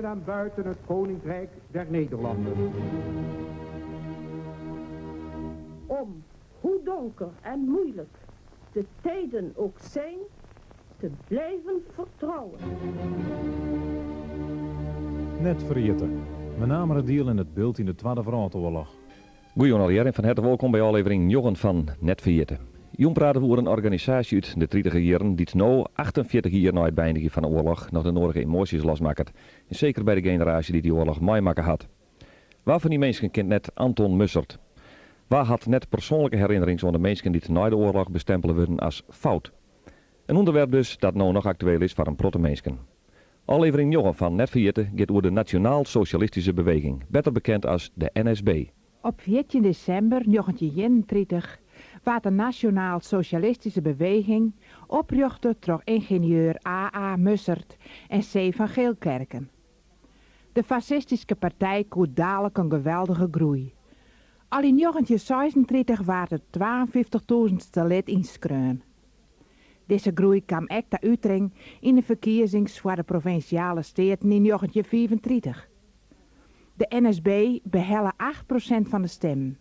en buiten het Koninkrijk der Nederlanden. Om, hoe donker en moeilijk de tijden ook zijn, te blijven vertrouwen. Net ferjitte. Menameradiel en it Bilt yn de Twadde Wrâldoarloch. Goejûn allegear en fan herte wolkom by ôflevering njoggen fan Net Ferjitte. Jûn prate we oer in organisaasje út de tritiger jierren dy't no, 48 jier nei it beëindigjen fan de oarloch, noch de nodige emoasjes losmakket. En seker by de generaasje dy't dy oarloch meimakke hat. Wa fan dy minsken kint net Anton Mussert? Wa hat net persoanlike herinnerings oan de minsken dy't nei de oarloch bestempele wurden as fout? In ûnderwerp dus dat no noch aktueel is foar in protte minsken. Ôflevering njoggen fan Net Ferjitte giet oer de Nationaal Socialistische Beweging, better bekend as de NSB. Op 14 desimber 1931 waard de Nasjonaal Sosjalistyske Beweging oprjochte troch yngenieur AA Mussert en C. van Geelkerken. De fassistyske partij koe dalik in geweldige groei. Al yn 1936 waard it twaenfyftichtûzenste lid ynskreaun. Dizze groei kaam ek ta utering yn de ferkiezings foar de Provinsjale Steaten yn 1935. De NSB behelle 8% fan de stimmen.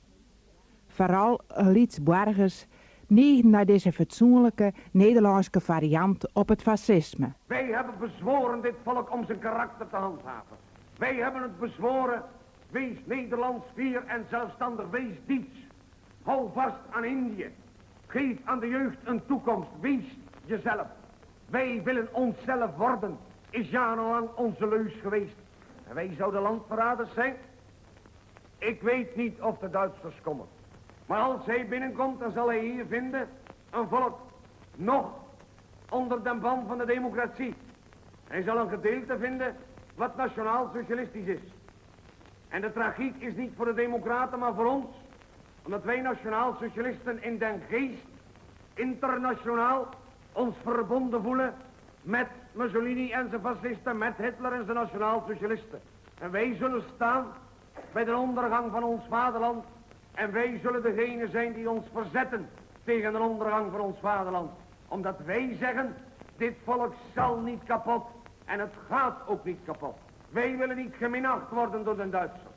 Foaral lytsboargers nigen nei dizze fatsoenlike Nederlânske fariant op it fassisme. Wij hebben bezworen dit volk om zijn karakter te handhaven. Wij hebben het bezworen, wees Nederlands fier en zelfstandig, wees Diets. Hou vast aan Indië. Geef aan de jeugd een toekomst, wees jezelf. Wij willen onszelf worden, is jarenlang onze leus geweest. En wij zouden landverraders zijn? Ik weet niet of de Duitsers komen. Maar als hij binnenkomt, dan zal hij hier vinden een volk nog onder den ban van de democratie. Hij zal een gedeelte vinden wat nationaal-socialistisch is. En de tragiek is niet voor de democraten, maar voor ons. Omdat wij nationaal-socialisten in den geest internationaal ons verbonden voelen met Mussolini en zijn fascisten, met Hitler en zijn nationaal-socialisten. En wij zullen staan bij de ondergang van ons vaderland. En wij zullen degene zijn die ons verzetten tegen de ondergang van ons vaderland. Omdat wij zeggen, dit volk zal niet kapot en het gaat ook niet kapot. Wij willen niet geminacht worden door de Duitser.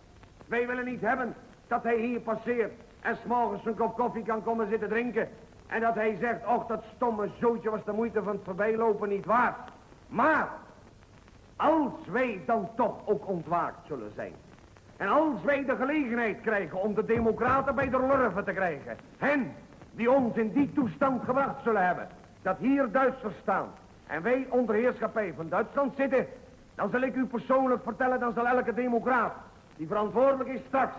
Wij willen niet hebben dat hij hier passeert en 's morgens een kop koffie kan komen zitten drinken. En dat hij zegt, och dat stomme zootje was de moeite van het voorbijlopen niet waard. Maar als wij dan toch ook ontwaakt zullen zijn. En als wij de gelegenheid krijgen om de democraten bij de lurven te krijgen. Hen die ons in die toestand gebracht zullen hebben. Dat hier Duitsers staan en wij onder heerschappij van Duitsland zitten. Dan zal ik u persoonlijk vertellen, dan zal elke democraat die verantwoordelijk is straks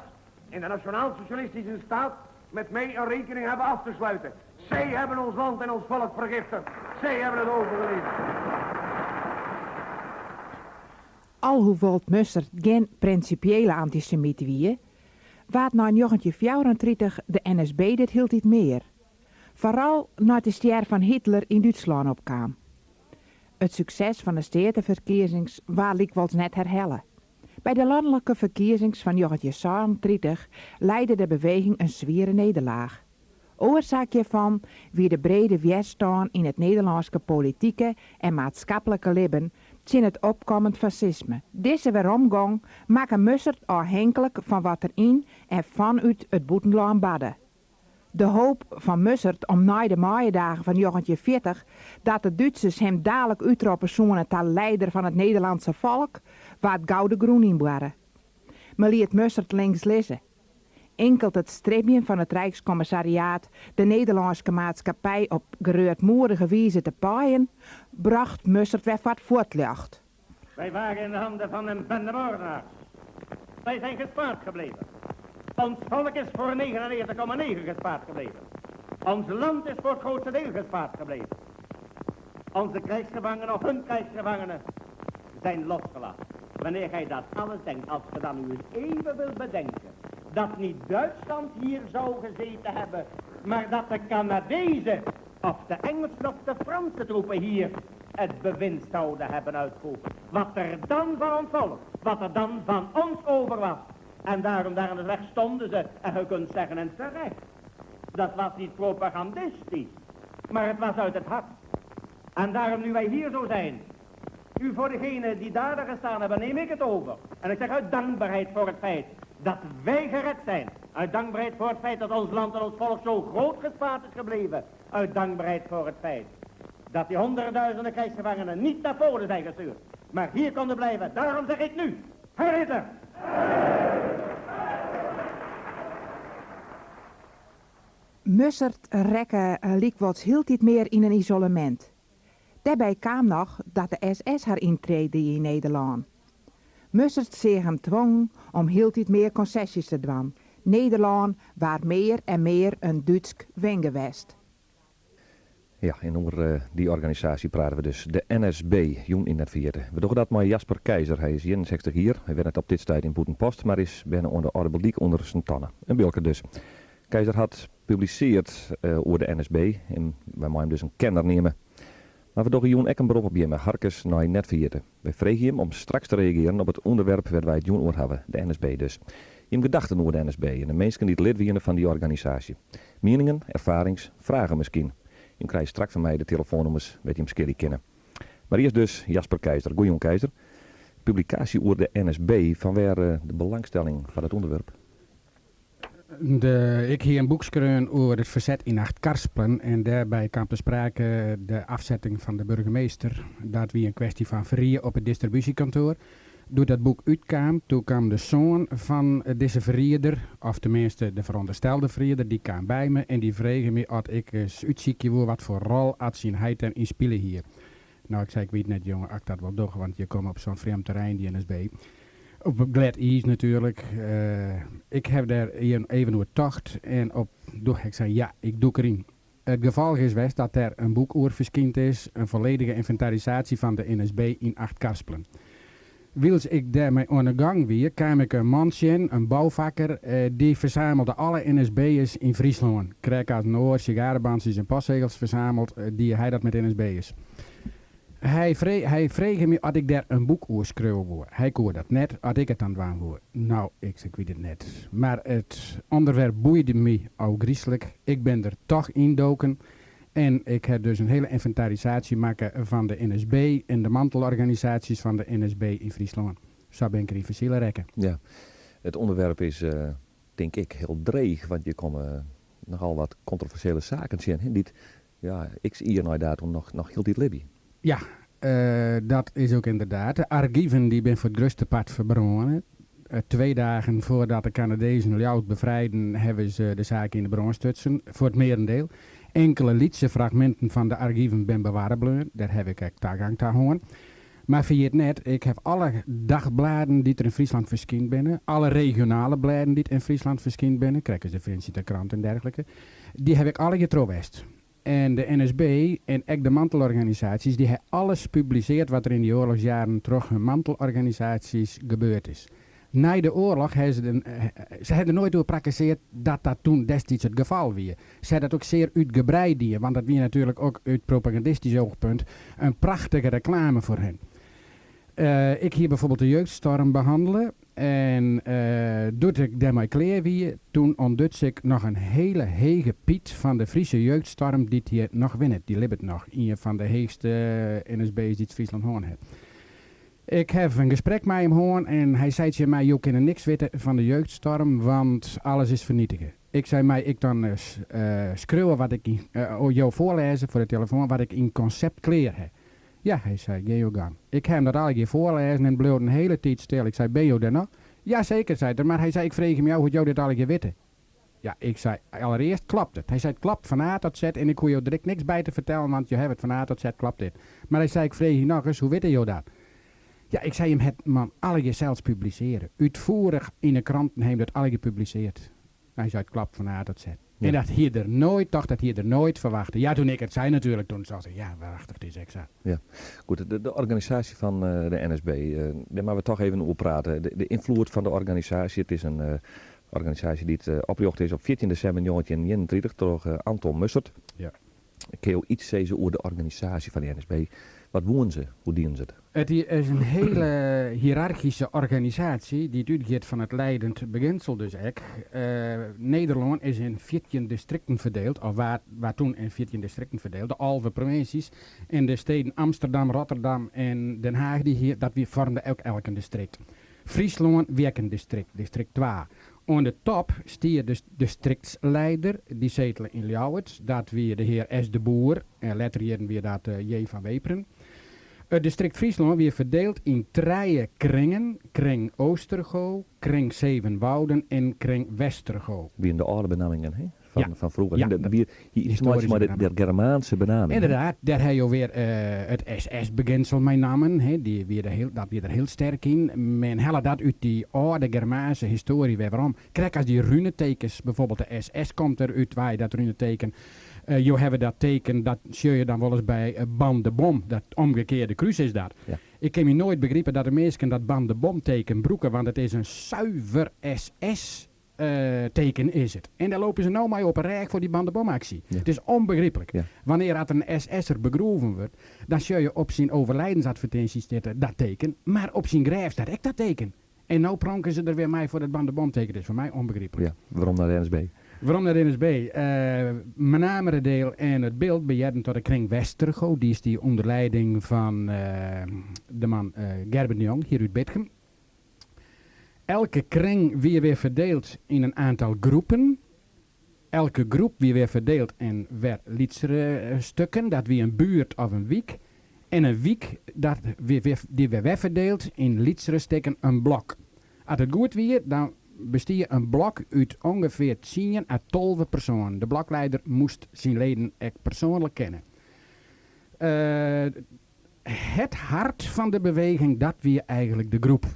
in de nationaal-socialistische staat met mij een rekening hebben af te sluiten. Zij hebben ons land en ons volk vergiftigd. Zij hebben het overgeleverd. Alhoewol't Mussert gjin prinsipiële antisemyt wie, waard nei 1934 de NSB dit hieltyd mear. Foaral nei't de stjer fan Hitler yn Dútslân opkaam. It sukses fan de steateferkiezings waard lykwols net herhelle. By de lanlike ferkiezings fan 1937 lijde de beweging in swiere nederlaach. Oarsaak hjirfan wie de brede wjerstân yn it Nederlânske politike en maatskiplike libben tsjin it opkommend fassisme. Dizze weromgong makke Mussert ôfhinklik fan wat der yn en fanút it bûtenlân barde. De hoop fan Mussert om nei de maaiedagen fan 1940 dat de Dútsers him dalik útroppe soene ta leider fan it Nederlandse folk, waard gau de grûn ynboarre. Men liet Mussert links lizze. Inkeld it stribjen fan it Rijkskommissariaat de Nederlânske maatskippij op grutmoedige wize te paaien, brocht Mussert wer foar it fuotljocht. Wij waren in de handen van een bende moordenaars. Wij zijn gespaard gebleven. Ons volk is voor 99,9 gespaard gebleven. Ons land is voor het grootste deel gespaard gebleven. Onze krijgsgevangenen of hun krijgsgevangenen zijn losgelaten. Wanneer gij dat alles denkt, als ge dan u eens even wilt bedenken dat niet Duitsland hier zou gezeten hebben, maar dat de Canadezen of de Engelsen of de Franse troepen hier het bewind zouden hebben uitgeoefend. Wat er dan van ons volk, wat er dan van ons over was. En daarom daar aan de weg stonden ze, en je kunt zeggen en terecht. Dat was niet propagandistisch, maar het was uit het hart. En daarom nu wij hier zo zijn. Nu voor degenen die daar gestaan hebben, neem ik het over. En ik zeg uit dankbaarheid voor het feit dat wij gered zijn. Uit dankbaarheid voor het feit dat ons land en ons volk zo groot gespaard is gebleven. Uit dankbaarheid voor het feit dat die honderdduizenden krijgsgevangenen niet naar Polen zijn gestuurd. Maar hier konden blijven. Daarom zeg ik nu, Heil Hitler! Mussert rekke lykwols hieltyd mear yn in isolemint. Dêrby kaam noch dat de SS har yntree die yn Nederlân. Mussert seach him twongen om hieltyd mear konsesjes te dwaan. Nederlân waard mear en mear in Dútsk wingewest. Ja, en oer dy organisaasje prate we dus, de NSB, jûn yn Net Ferjitte. We dogge dat mei Jasper Keizer. Hy is 61 jier, hy wennet op dit stuit yn Bûtenpost, mar is berne oan de Alde Biltdyk ûnder Sint-Anne. In Bilker dus. Keizer hat publisearre oer de NSB en wy meie him dus in kenner neame. Mar we dogge jûn ek in berop op jimme, harkers nei Net Ferjitte. Wy freegje jim om straks te reagearjen op it ûnderwerp wêr't wy it jûn oer hawwe, de NSB dus. Jim gedachten oer de NSB en de minsken dy't lid wiene fan dy organisaasje. Mieningen, erfarings, fragen miskien. Jim krije straks fan my de telefoannûmers wêr't jim skilje kinne. Mar earst dus Jasper Keizer. Goejûn Keizer. Publikaasje oer de NSB, fanwêr de belangstelling foar dat ûnderwerp? De, ik hie in boek skreaun oer it ferset yn Achtkarspelen en dêrby kaam te sprake de afzetting fan de burgemeester. Dat wie in kwestje fan ferrie op it distribúsjekantoar. Doe't dat boek útkaam, doe kaam de soan fan dizze ferrieder, of teminsten de ferûnderstelde ferrieder, dy kaam by my en dy frege my oft ik ris útsykje woe wat foar rol at syn heit dêr yn spile hie. No, ik sei, ik wit net jonge, at ik dat wol doch, want je komme op sa'n frjemd terrein, dy NSB. Op glêd iis natuerlik. Ik haw dêr even oer tocht en op doe ha ik sein, ja, ik dûk deryn. It gefolch is west dat der in boek oer ferskynd is, in volledige inventarisatie fan de NSB yn Achtkarspelen. Wylst ik dêrmei oan 'e gang wie, kaam ik in man tsjin, in boufakker, dy fersamelde alle NSB'ers yn Fryslân. Krekt as in oar sigarebantsjes en postsegels fersamelt, die hy dat met NSB'ers. Hy hy frege my oft ik dêr in boek oer skriuwe woe. Hy koe dat net, oft ik it dan dwaan woe. No, ik sei, ik wit it net. Mar it ûnderwerp boeide my ôfgryslik. Ik bin der toch yndoken en ik ha dus in hiele ynventarisaasje makke fan de NSB en de mantelorganisaasjes fan de NSB yn Fryslân. Sa bin ik deryn fersile rekke. Ja, it ûnderwerp is tink ik hiel dreech, want je komme nochal wat kontroversjele saken tsjin, hè, dy't ja, x jier nei datum noch hieltyd libje. Ja, dat is ek ynderdaad. De argiven dy binne foar it grutste part ferbrâne. Twa dagen foardat de Kanadezen Ljouwert befrijden, hawwe se de saak yn de brân stutsen, foar it mearendeel. Inkele lytse fragminten fan de argiven binne bewarre bleaun, dêr haw ik ek tagang ta hân. Mar ferjit net, ik haw alle dachblêden dy't der yn Fryslân ferskynd binne, alle regionale blêden dy't yn Fryslân ferskynd binne, krekt as de Frjentsjerter Krante en dergelike, dy haw ik allegear troch west. En de NSB en ek de mantelorganisaasjes, dy hawwe alles publisearre wat der yn dy oarlochsjierren troch hun mantelorganisaasjes gebeurd is. Nei de oarloch hawwe se, de, se hawwe der noait oer prakkesearre dat dat doe destiids it gefal wie. Se hawwe dat ek sear útgebreid dien, want dat wie natuerlik ek út propagandistysk oachpunt in prachtige reklame foar hun. Ik hie byfoarbyld de Jeugdstorm behannele en doe't ik dêrmei klear wie, doe ûntduts ik noch in hiele hege Pyt fan de Fryske Jeugdstorm dy't hjir noch wennet. Dy libbet noch, ien fan de heechste NSB'ers dy't Fryslân hân hat. Ik haw in gesprek mei him hân en hy sei tsjin my, jo kinne niks witte fan de Jeugdstorm, want alles is fernietige. Ik sei, mei ik dan skriuwe wat ik yn, jo foarlêze foar de telefoan wat ik yn konsept klear ha. Ja, hy sei, gean jo gang. Ik haw him dat allegear foarlêzen en bleau in hiele tiid stil. Ik sei, binne jo der noch? Ja, seker, sei er, mar hy sei, ik freegje my ôf hoe't jo dit allegear witte. Ja, ik sei, allerearst kloppet it. Hy sei, it kloppet fan A tot Z en ik hoech jo der ek niks by te fertellen, want jo hawwe it fan A tot Z kloppet dit. Mar hy sei, ik freegje nochris, hoe witte jo dat? Ja, ik sei, jim hat it man allegear sels publisearre. Útfoerich yn de kranten hawwe dat allegear publisearre. Hy sei, it kloppet fan A tot Z. En dat hie er noait tocht, dat hie er noait ferwachte. Ja, doe't ik it sei natuerlik, doe sei er, ja, warachtich, it is ek sa. Ja, goed, de organisaasje fan de NSB, dêr moatte we toch even oer prate. De ynfloed fan de organisaasje, it is in organisaasje dy't oprjochte is op 14 desimber 1931 troch Anton Mussert. Ja. Kinne jo iets sizze oer de organisaasje fan de NSB? Wat woenen se? Hoe dienen se it? It is in hiele hiërargyske organisaasje dy't útgiet fan it leidend beginsel dus ek. Nederlân is yn 14 distrikten ferdield, of waard waard toen yn 14 distrikten ferdield, de 11 provinsjes en de steden Amsterdam, Rotterdam en Den Haag, dy hie, dat wie foarmde ek elk in distrikt. Fryslân wie ek in distrikt, distrikt twa. Oan de top stie de distriktsleider, dy setele yn Ljouwert, dat wie de hear S. de Boer en letter jierren wie dat J. van Weperen. It distrikt Fryslân wie ferdield yn trije kringen, kring Oostergo, kring Zevenwouden en kring Westergo. Wienen de âlde benammingen hè? Fan, Ja. fan froeger. Ja, Dat wie hie iets te meitsjen mei de, histoaryske de Germaanse benaming. hè? Ynderdaad, dêr ha jo wer it SS-beginsel mei nammen, hè, dy wie der hiel, dat wie der hiel sterk yn. Men helle dat út dy âlde Germaanse histoarje wer werom. Krekt as dy runetekens, byfoarbyld de SS komt der út wei, dat runeteken. Jo hawwe dat teken, dat sjogge je dan wolris by Ban de Bom, dat omgekearde krús is dat. Ja. Ik kin my noait begripe dat de minsken dat Ban de Bom teken brûke, want it is in suiver SS teken is it. En dêr lope se no mei op 'e rêch foar dy Ban de Bom aksje. Ja. It is ûnbegryplik. Ja. Wannear at in SS'er begroeven wurdt, dan sjogge je op syn overlijdensadvertinsje stitte dat teken, mar op syn grêf staat ek dat teken. En no pronke se der wer mei foar dat Ban de Bom teken. It is foar my ûnbegryplik. Ja, werom nei de NSB. Werom nei de NSB. Menameradiel en It Bilt behearden ta de kring Westergo. Dy stie ûnder leiding fan de man Gerben de Jong, hjir út Bitgum. Elke kring wie wer ferdield yn in oantal groepen. Elke groep wie wer ferdield yn wer lytsere stukken. Dat wie in buert of in wyk. En in wyk dat wie wer, dy wie wer ferdield yn lytsere stikken, in blok. As it goed wie, dan bestie in blok út ûngefear tsien à 12 persoanen. De blokleider moast syn leden ek persoanlik kenne. Het hart fan de beweging, dat wie eigenlik de groep.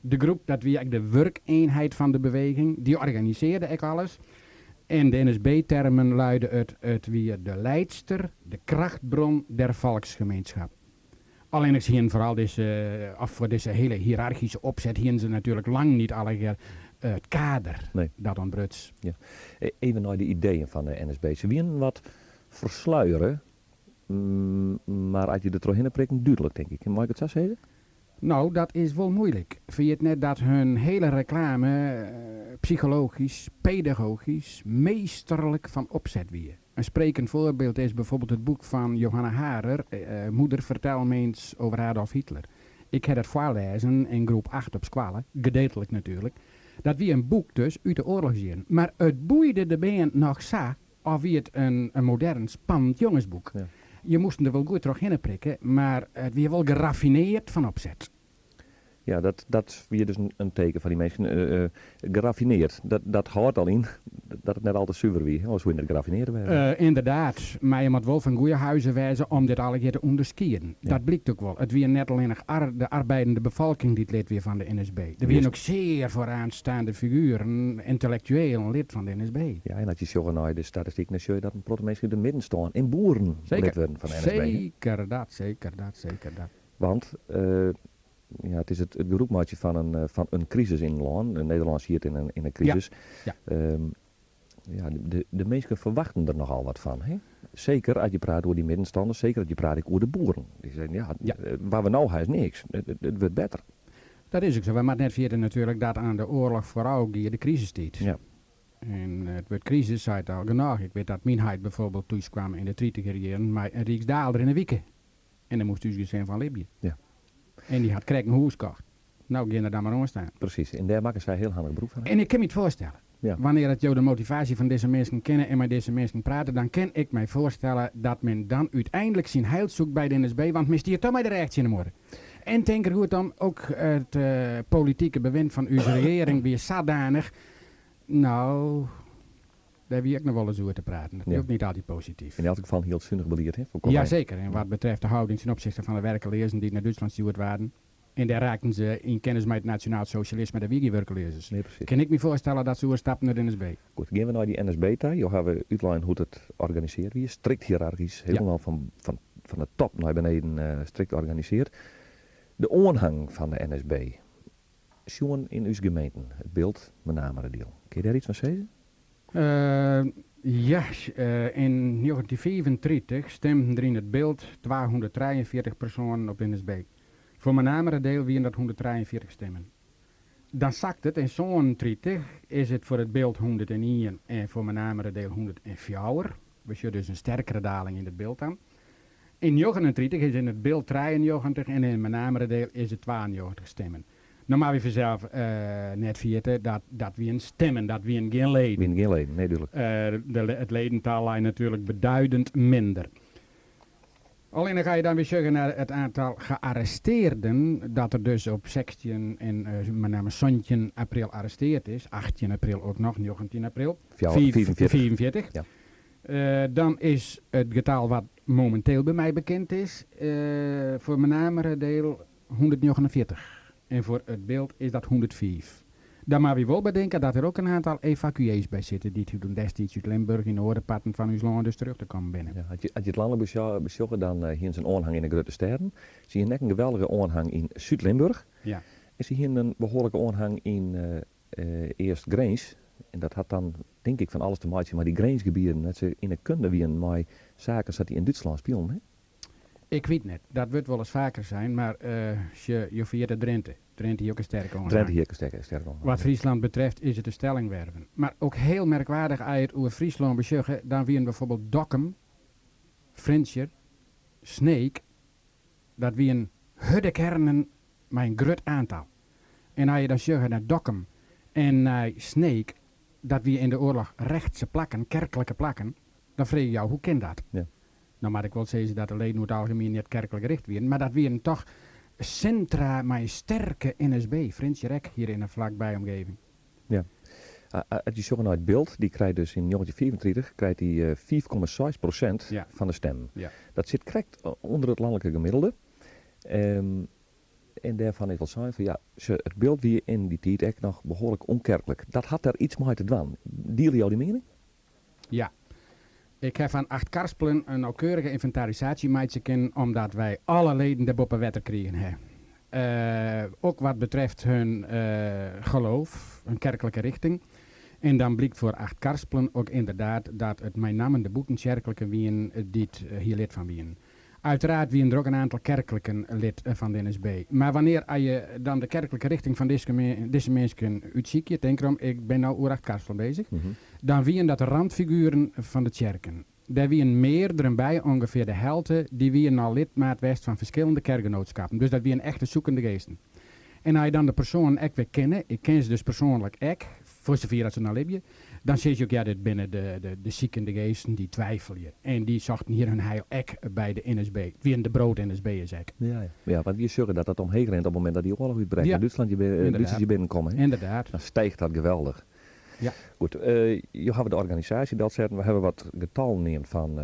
De groep, dat wie ek de wurkeenheid fan de beweging. Dy organisearde ek alles. En de NSB-termen luide it, it wie de leidster, de krachtbron der volksgemeenschap. Allinnich se hienen foaral dizze, of foar dizze hiele hiërargyske opset hienen se natuerlik lang niet allegear it kader Nee. dat ûntbruts. Ja. Even nei de ideeën fan de NSB. Se wienen wat fersluiere, mar as je der trochhinne prikken, dúdlik tink ik. Mei ik it sa sizze? No, dat is wol muoilik. Ferjit net dat hun hiele reklame psychologysk, pedagogysk, measterlik fan opset wie. In sprekend foarbyld is byfoarbyld it boek fan Johanna Harer, Moeder vertel me eens over Adolf Hitler. Ik ha dat foarlêzen yn groep acht op skoalle, gedeeltelijk natuerlik. Dat wie in boek dus út de oarlochsjierren. Mar it boeide de bern noch sa of wie it in modern spannend jongesboek. Ja. Je moasten der wol goed trochhinne prikke, mar it wie wol geraffineard fan opset. Ja, dat wie dus in teken fan dy minsken. Geraffineard, dat hâldt al yn dat it net al te suver wie, oars soe it net geraffineard wêze. Ynderdaad, mar je moat wol fan goede huize wêze om dit allegear te ûnderskieden. Ja. Dat blykt ek wol. It wie net allinnich de arbeidende befolking dy't lid wie fan de NSB. Der wienen ek sear foaroansteande figueren, yntellektuelen, lid fan de NSB. Ja, en as je sjogge nei de statistiken, dan sjogge je dat in protte minsken út de middenstân en boeren lid wurden fan de NSB. Zeker dat, zeker dat, zeker dat. Want ja, it is it gebrûk meitsjen fan in krisis yn in lân. Nederlân siet yn in krisis. Ja. Ja, de minsken ferwachten der nochal wat fan. Hè? Seker as je prate oer dy middenstanners, seker as je prate ek oer de boeren. Dy sizze, ja, wat we no ha is niks. It wurdt better. Dat is ek sa. Wy moatte net ferjitte natuerlik dat oan de oarloch foarôf gie de krisistiid. Ja. En it wurd krisis seit al genôch. Ik wit dat myn heit byfoarbyld thús kwam yn de tritiger jierren mei in ryksdaalder yn 'e wike. En dêr moast ús gesin fan libje. Ja. En dy hat krekt in hûs kocht. No, gean der dan mar oan stean. Presys. En dêr makken sy hiel handich brûk fan. En ik kin my it foarstelle. Ja. Wannear at jo de motivaasje fan dizze minsken kenne en mei dizze minsken prate, dan kin ik my foarstelle dat men dan úteinlik syn heil soekt by de NSB, want men stiet toch mei de rêch tsjin de muorre. En tink der goed om, ook it politike bewind fan ús regearing wie sadanich, no, dêr wie ek noch wolris oer te praten. Dat wie Ja. ook niet altyd posityf. Yn elts gefal in hiel sunich belied, hè, foar Conijn. Jazeker, en wat betreft de houding ten opzichte fan de werkeleazen dy't nei Dútslân stjoerd waarden. En dêr raakten se yn kennis mei it nasjonaal sosjalisme, dêr wie gjin wurkeleazens. Nee, presys. Kin ik my foarstelle dat se oerstapten nei de NSB. Goed, gean we nei dy NSB ta. Jo hawwe útlein hoe't it organisearre wie. Strikt hiërargysk, Ja. hielendal fan de top nei beneden strikt organisearre. De oanhang fan de NSB, sjoen yn ús gemeenten, It Bilt, Menameradiel. Kinne je dêr iets fan sizze? Ja, yn 1935 stimden der yn it Bilt 243 persoanen op de NSB. Foar Menameradiel wienen dat 143 stimmen. Dan sakt it, yn 37 is it foar it Bilt 101 en foar Menameradiel 104. We sjogge dus in sterkere daling yn it Bilt dan. Yn 39 is yn it Bilt 93 en yn Menameradiel is it 92 stimmen. No moatte wy fansels net ferjitte dat dat wienen stimmen, dat wienen gjin leden. Wienen gjin leden, nee dúdlik. It ledental lei natuerlik beduidend minder. Allinnich as je dan wer sjogge nei it oantal gearrestearden, dat der dus op 16 en mei namme 17 april arresteard is, 18 april ook noch, 19 april, 45, dan is it getal wat mominteel by my bekend is, foar Menameradiel 149 en foar it Bilt is dat 105. Dan moatte wy wol betinke dat der ook in oantal evakuees by sitte dy't toen destiids út Limburch yn oare parten fan ús lân dus terug te kommen binne. Ja, as je it lanlik besjogge, dan hienen se in oanhang yn de grutte stêden. Se hienen ek in geweldige oanhang yn Súd-Limburch. Ja. En se hienen in behoarlike oanhang yn East-Grins. En dat hat dan tink ik fan alles te meitsjen mei dy grinsgebieten, dat se yn 'e kunde wienen mei saken sa't dy yn Dútslân spilen. Hè? Ik wit net, dat wurdt wolris faker sein, mar sjoch, jo ferjitte Drinte. Drinte hie ook in sterke oanhang. Drinte hie ek in sterke oanhang. Wat Friesland betreft is it de Stellingwerven. Mar ook heel merkwaardich as je it oer Fryslân besjogge, dan wienen bijvoorbeeld Dokkum, Frjentsjer, Sneek, dat wienen hurde kearnen mei in grut oantal. En as je dan sjogge nei Dokkum en nei Sneek, dat wie yn de oarloch rechtse plakken, kerklike plakken, dan freegje je jou, hoe kin dat? Ja. No moat ik wol sizze dat de leden oer it algemien net kerklik richt wienen, mar dat wienen toch sintra mei in sterke NSB, Frjentsjer ek, hjir yn de flakby omgeving. Ja. As je sjogge nei it Bilt, dy krijt dus yn 1935 krijt dy 5,6 prosint fan de stimmen. Ja. Dat sit krekt ûnder it lanlike gemiddelde. En dêrfan is wol sein fan ja, it Bilt wie yn dy tiid ek noch behoarlik ûnkerklik. Dat hat der iets mei te dwaan. Diele jo dy miening? Ja. Ik haw fan Achtkarspelen in nauwkeurige ynventarisaasje meitsje kinnen omdat wy alle leden dêr boppe wetter krigen ha. Ook wat betreft hun geloof, hun kerklike richting. En dan blykt foar Achtkarspelen ook ynderdaad dat it mei nammen de bûtentsjerkliken wienen dy't hier lid fan wienen. Uiteraard wienen der ook in aantal kerkliken lid fan de NSB. Mar wannear as je dan de kerklike richting fan dizze minsken útsykje, tink erom, ik bin no oer Achtkarspelen bezich, dan wienen dat de randfigueren fan de tsjerken. Dêr wienen mearderen by, ûngefear de helte, dy wienen al lidmaat west fan ferskillende kerkgenootschappen. Dus dat wienen echte zoekende geesten. En as je dan de persoanen ek wer kenne, ik ken se dus persoanlik ek, foar safier dat se noch libje, dan sizze je ook, ja, dit binne de sykende geesten dy't twifelje. En dy sochten hjir hun heil ek by de NSB. It wienen de brood-NSB'ers ek. Ja, ja. Ja, want je sjogge dat dat omheech rint op it momint dat dy oarloch útbrekt en Dútsland je Dútsers hjir binnenkomme. Hè? Ynderdaad. Dan stiicht dat geweldich. Ja. Goed, jo hawwe de organisaasje delsetten. We hawwe wat getallen neamd fan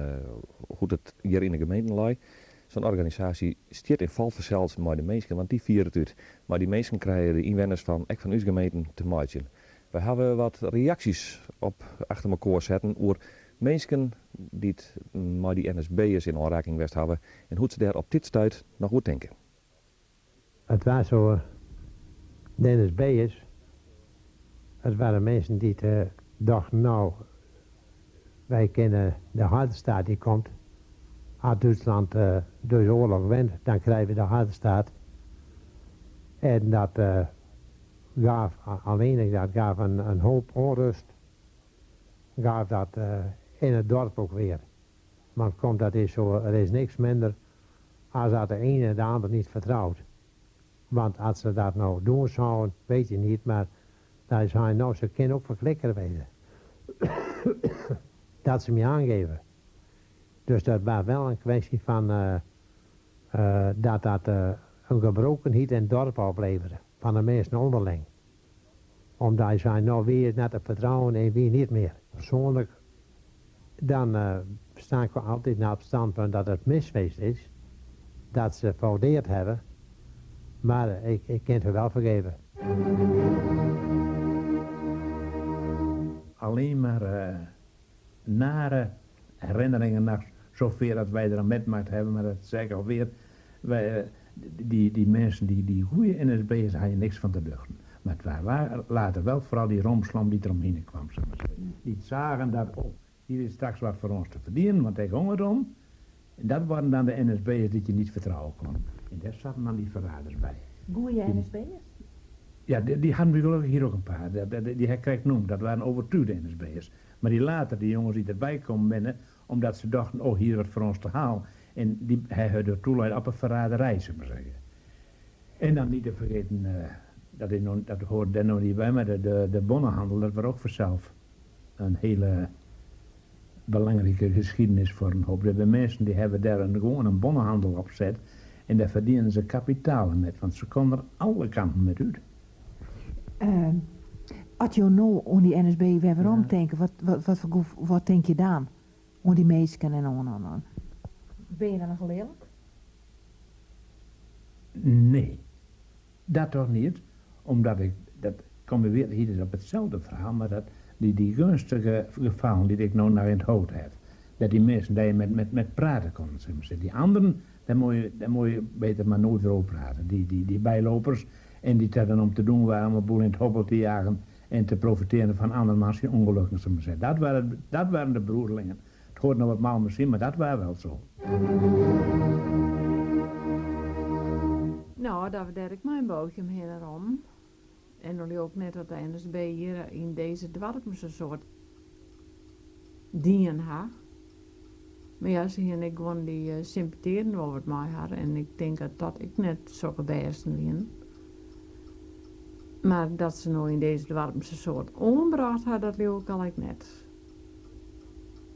hoe't it hjir yn de gemeenten lei. Sa'n organisaasje stiet en falt fansels mei de minsken, want dy fiere it út. Mei dy minsken krije de ynwenners fan ek fan ús gemeenten te meitsjen. Wy hawwe wat reaksjes op achter mekoar setten oer minsken dy't mei dy NSB'ers yn oanraking west hawwe en hoe't se dêr op dit stuit noch oer tinke. It waard so, de NSB'ers, it waren minsken dy't dachten, no, wy kinne de hartestaat dy komt, as Dútsland dizze oarloch wint, dan krije we de hartestaat. En dat gaf allinnich, dat gaf in hoop ûnrêst, gaf dat yn it doarp ek wer. Want komt, dat is so, der is niks minder as dat de ene de ander niet vertrouwt. Want as se dat no doen zouden, weet je niet, mar dan zijn nou, se kinne ook ferklikker wêze. Dat se my oangeven. Dus dat was wel in kwestie fan dat dat in gebrokenheid yn it doarp oplevere, fan de minsken ûnderling. Omdat hy sei, no wie is net te fertrouwen en wie niet mear. Persoanlik dan sta ik altyd op it standpunt dat it mis west is, dat se fraudeard hawwe, mar ik, ik kin it har wol fergeven. Alleen maar nare herinneringen noch zover dat wy der oan metmakke hawwe, mar dat sei ik alweer, wy, dy, dy minsken, dy, dy goede NSB'ers, ha je niks fan te duchten. Mar it waard later wel foaral dy romslom dy't der omhinne kwam, sil ik mar sizze. Dy't seagen dat, oh, Hier is straks wat voor ons te verdienen, want daar ging het om. En dat waren dan de NSB'ers die je niet vertrouwen kon. En daar zaten dan die verraders bij. Goeie NSB'ers? Ja, die hadden we gelukkig hier ook een paar. Die heb ik genoemd. Dat waren overtuigde NSB'ers. Maar die later, die jongens die erbij komen binnen, omdat ze dachten, oh, hier wat voor ons te halen. En die hij had er toeleid op een verraderij, zullen we maar zeggen. En dan niet te vergeten, dat, is nog, dat hoort daar nog niet bij, maar de bonnenhandel, dat was ook vanzelf een hele belangrijke geschiedenis voor een hoop. Er zijn mensen die hebben daar gewoon een bonnenhandel op gezet en daar verdienen ze kapitalen met, want ze konden er alle kanten met uit. Als je nou aan die NSB weer waarom denken, wat denk je dan? Aan die meisken en on, on, on. Ben je dan nog lelijk? Nee, dat toch niet. Omdat ik, dat kom je weer hier op hetzelfde verhaal, maar dat die gunstige gevallen die ik nou naar in het hoofd heb. Dat die mensen daar met praten konden, zeg maar. Die anderen, daar moet je beter maar nooit over praten. Die bijlopers en die daar dan om te doen waren om een boel in het hobbel te jagen en te profiteren van andermans ongelukken, zeg maar. Dat waren de broerlingen. Het hoort nog wat mal misschien, maar dat waren wel zo. Nou, daar deed ik mijn bootje omheen en om. En dan ook net dat de NSB hier in deze dorp zo'n soort dingen ha. Maar ja, ze en ik gewoon die sympatheren wel wat mij hadden. En ik denk dat dat ik net zulke beesten ben. Maar dat ze nou in deze dorp zo'n soort ombracht had, dat leeuw ik al ik net.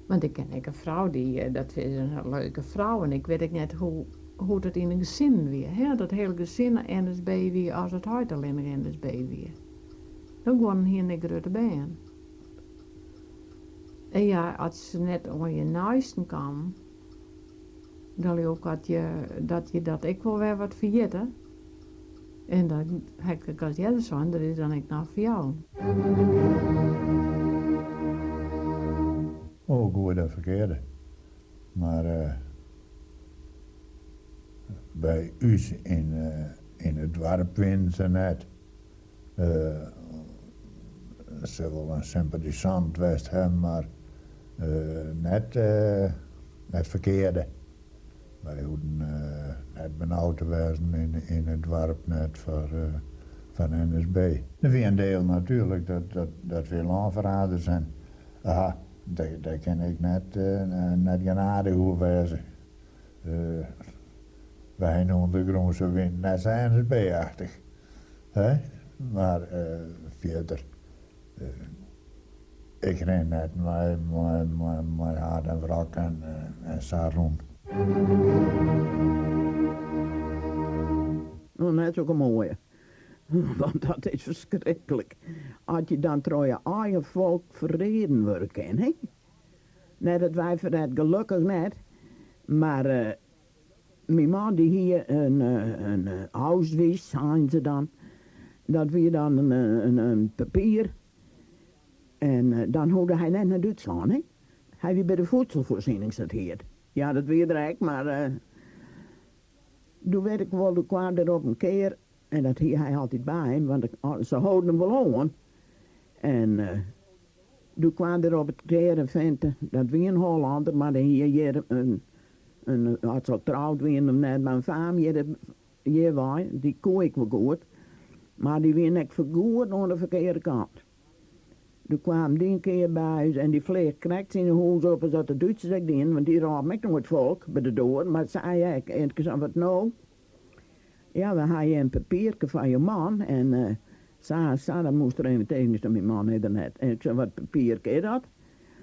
Want ik ken ik een vrouw, die, dat is een leuke vrouw. En ik weet ik net hoe dat in een gezin weer. Hè? Dat hele gezin NSB weer, als het huid alleen nog NSB weer. Dan gewoon hier een grote baan. En ja, als ze net om je naaisten kwam, dan ook dat je dat ik wel weer wat vergeten. En dan heb ik als jij zo, dat is dan ik nou voor jou. Oh, goed en verkeerde. Maar bij u in het dorp winnen ze net. Ze wil een sympathisant west hebben, maar net verkeerde. Wij hoeven net benauwd te wezen in het dorp net voor, van NSB. Er is een deel natuurlijk dat we landverraders zijn. Aha, daar ken ik net genade hoe wezen. Wij zijn ondergrondse wind net zijn NSB-achtig. Hè? Maar verder, ik ren net mijn hart en wrak en saroen. Nou, net ook een mooie. Want dat is verschrikkelijk. Als je dan trouw je eigen volk verreden worden kan, hè? Net dat wij verred gelukkig net. Maar mijn man die hier een huiswies, zeiden ze dan. Dat weer dan een papier. En dan hoorde hij net naar Duitsland, hè? Hij weer bij de voedselvoorziening zat hier. Ja, dat weer direct, maar toen weet ik wel, toen kwam er op een keer. En dat hier hij altijd bij hem, want ze houden hem wel aan. En toen kwam er op het keer een vent, dat wie een Hollander, maar die hier een, had zo trouwd wie hem net, maar een fam hier was, die koe ik wel goed. Maar die wie net vergoed aan de verkeerde kant. Toen kwam die een keer bij ons en die vleeg krekt in de huis op als dat de Duitsers ook deden, want die raad ik nooit volk bij de deur. Maar zei ik, en ik zei, wat nou? Ja, we hadden een papiertje van je man en Sa, dat moest er even tegen, dus mijn man had er net. En ik zei, wat papiertje is dat?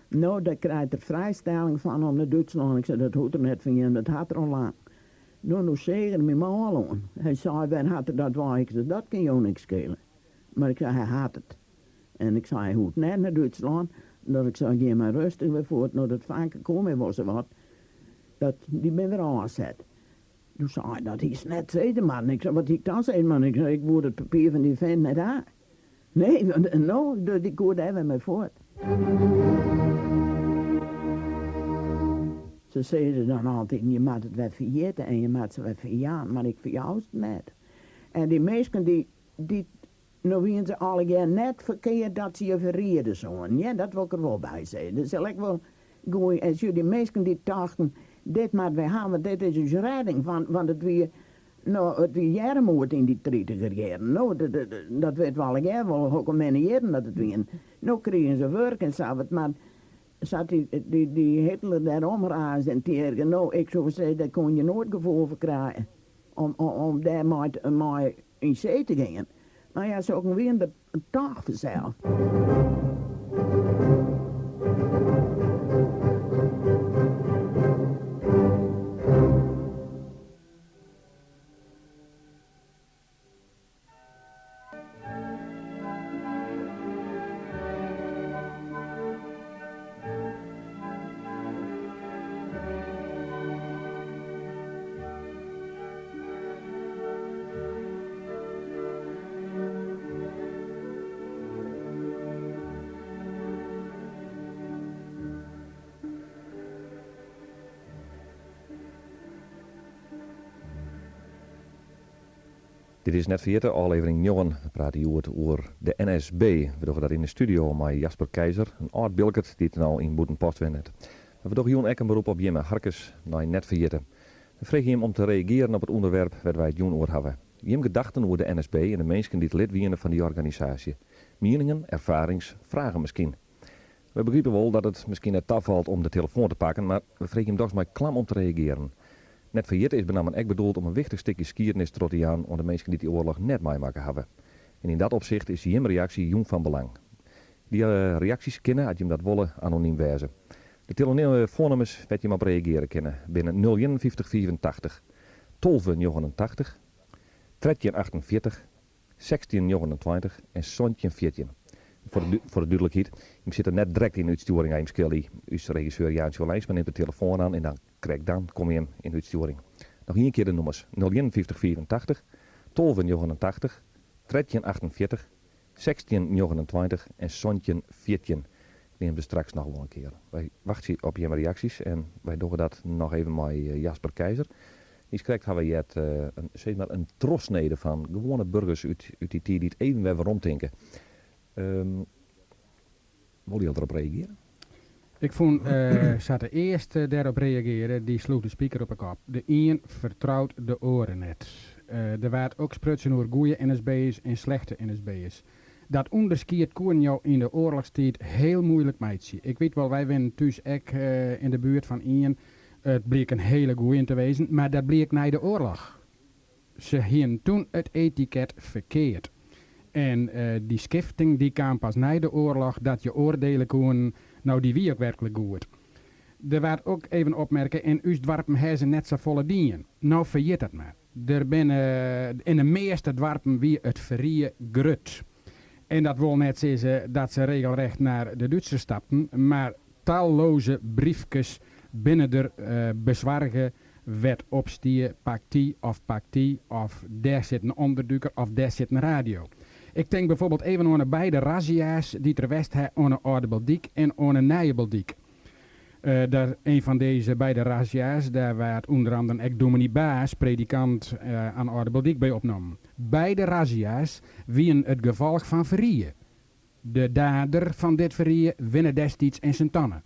Nou, daar krijgt er vrijstelling van om naar Duitsland. Ik zei, dat hoort er net van je, dat had er al lang. Nou, nu zegende mijn man al aan. Hij zei, waar had er dat waar? Ik zei, dat kan jou niks schelen. Maar ik zei, hij had het. En ik zei, hij hoeft net naar Duitsland. Dat ik zei, geef maar rustig weer voort. Nou, dat vaker komen was er wat. Dat, die ben weer aangezet. Toen zei hij, dat is net zeiden, man. Ik zei, wat ik dan zei, man. Ik zei, ik word het papier van die vent net aan. Nee, want, nou, die koerde even mee voort. Ze zeiden dan altijd, je moet het wel vergeten en je moet ze wel verjaan, maar ik verjouw het net. En die mensen die nou wien ze alle keer net verkeerd dat ze je verrieden zo'n. Ja, dat wil ik er wel bij zeggen. Dus zal ik wel Goeie, en sjoch dy minsken dy't tochten, dit moatte wy hawwe, want dit is ús redding, want it wie, no, it wie earmoed yn dy tritiger jierren. No, dat witte we allegear wol, hokker minne jierren dat it wienen. No krigen se wurk en sawat, mar sa't dy Hitler dêr omraasde en tjerge, no, ik soe sizze, dêr koene je noait gefoel foar krije om dêr mei yn see te gean. Mar ja, sokken wienen der toch fansels. Dit is Net Ferjitte, ôflevering njoggen. We prate hjoed oer de NSB. We dogge dat yn de studio mei Jasper Keizer, in âld Bilkert dy't no yn Bûtenpost wennet. Mar we dogge jûn ek in berop op jimme harkers nei Net Ferjitte. We freegje jim om te reagearen op it ûnderwerp wêr't wy it jûn oer hawwe. Jim gedachten oer de NSB en de minsken dy't lid wiene fan dy organisaasje. Mieningen, erfarings, fragen miskien. We begripe wol dat it miskien net tafalt om de telefoan te pakken, mar we freegje jim dochs mei klam om te reagearen. Net Ferjitte is benammen ek bedoeld om in wichtich stikje skiednis troch te jaan oan de minsken dy't dy oarloch net meimakke hawwe. En yn dat opsicht is jim reaksje jûn fan belang. Dy reaksjes kinne, as jim dat wolle, anonym wêze. De telefoannummers wêr't jim op reageare kinne binne nul ienenfyftich fiifentachtich 12 89 13 48 16 29 en 17 14. Foar de foar de dúdlikheid, jim sitte net direkt yn de útstjoering as jim skilje. Us regisseur Jaantje Olijnsma nimt de telefoan oan en dan krekt dan komme jim yn de útstjoering. Noch ien kear de nûmers, nul ienenfyftich fiifentachtich 12 89 13 48 16 29 en 17 14. Ik neam se straks noch wol in kear. Wy wachtsje op jimme reaksjes en wy dogge dat noch even mei Jasper Keizer. Niiskrekt hawwe wy heard in, sis mar, in trochsnede fan gewoane burgers út dy tiid dy't even wer weromtinke. Wolle jo derop reagearje? Ik fûn sa't de earste dêrop reagearre, dy sloech de spiker op 'e kop. De ien fertrout de oare net. Der waard ek sprutsen oer goeie NSB'ers en slechte NSB'ers. Dat ûnderskied koenen jo yn de oarlochstiid heel moeilik meitsje. Ik wit wol, wy wennen thús ek yn de buert fan ien. It bliek in hele goeien te wezen, mar dat bliek nei de oarloch. Se hienen toen it etiket ferkeard. En dy skifting dy kaam pas nei de oarloch dat je oardele koenen, no dy wie ek werklik goed. Der waard ek even opmerke, yn ús doarpen ha se net safolle dien. No ferjit dat mar. Der binne, yn de measte doarpen wie it ferrie grut. En dat wol net sizze dat se regelrecht nei de Dútsers stapten, mar talloze briefkes binne der besoarge wêr't op stie pak dy of pak dy of dêr sit in ûnderdûker of dêr sit in radio. Ik tink bijvoorbeeld even oan 'e beide razzia's dy't der west ha oan 'e Alde Biltdyk en oan 'e Nije Biltdyk. Daar, een fan dizze beide razzia's, dêr waard ûnder anderen ek dûminy Baas, predikant aan Alde Biltdyk, by opnommen. Beide razzia's wienen it gefolch fan ferrie. De dader fan dit ferrie wenne destiids yn Sint-Anne.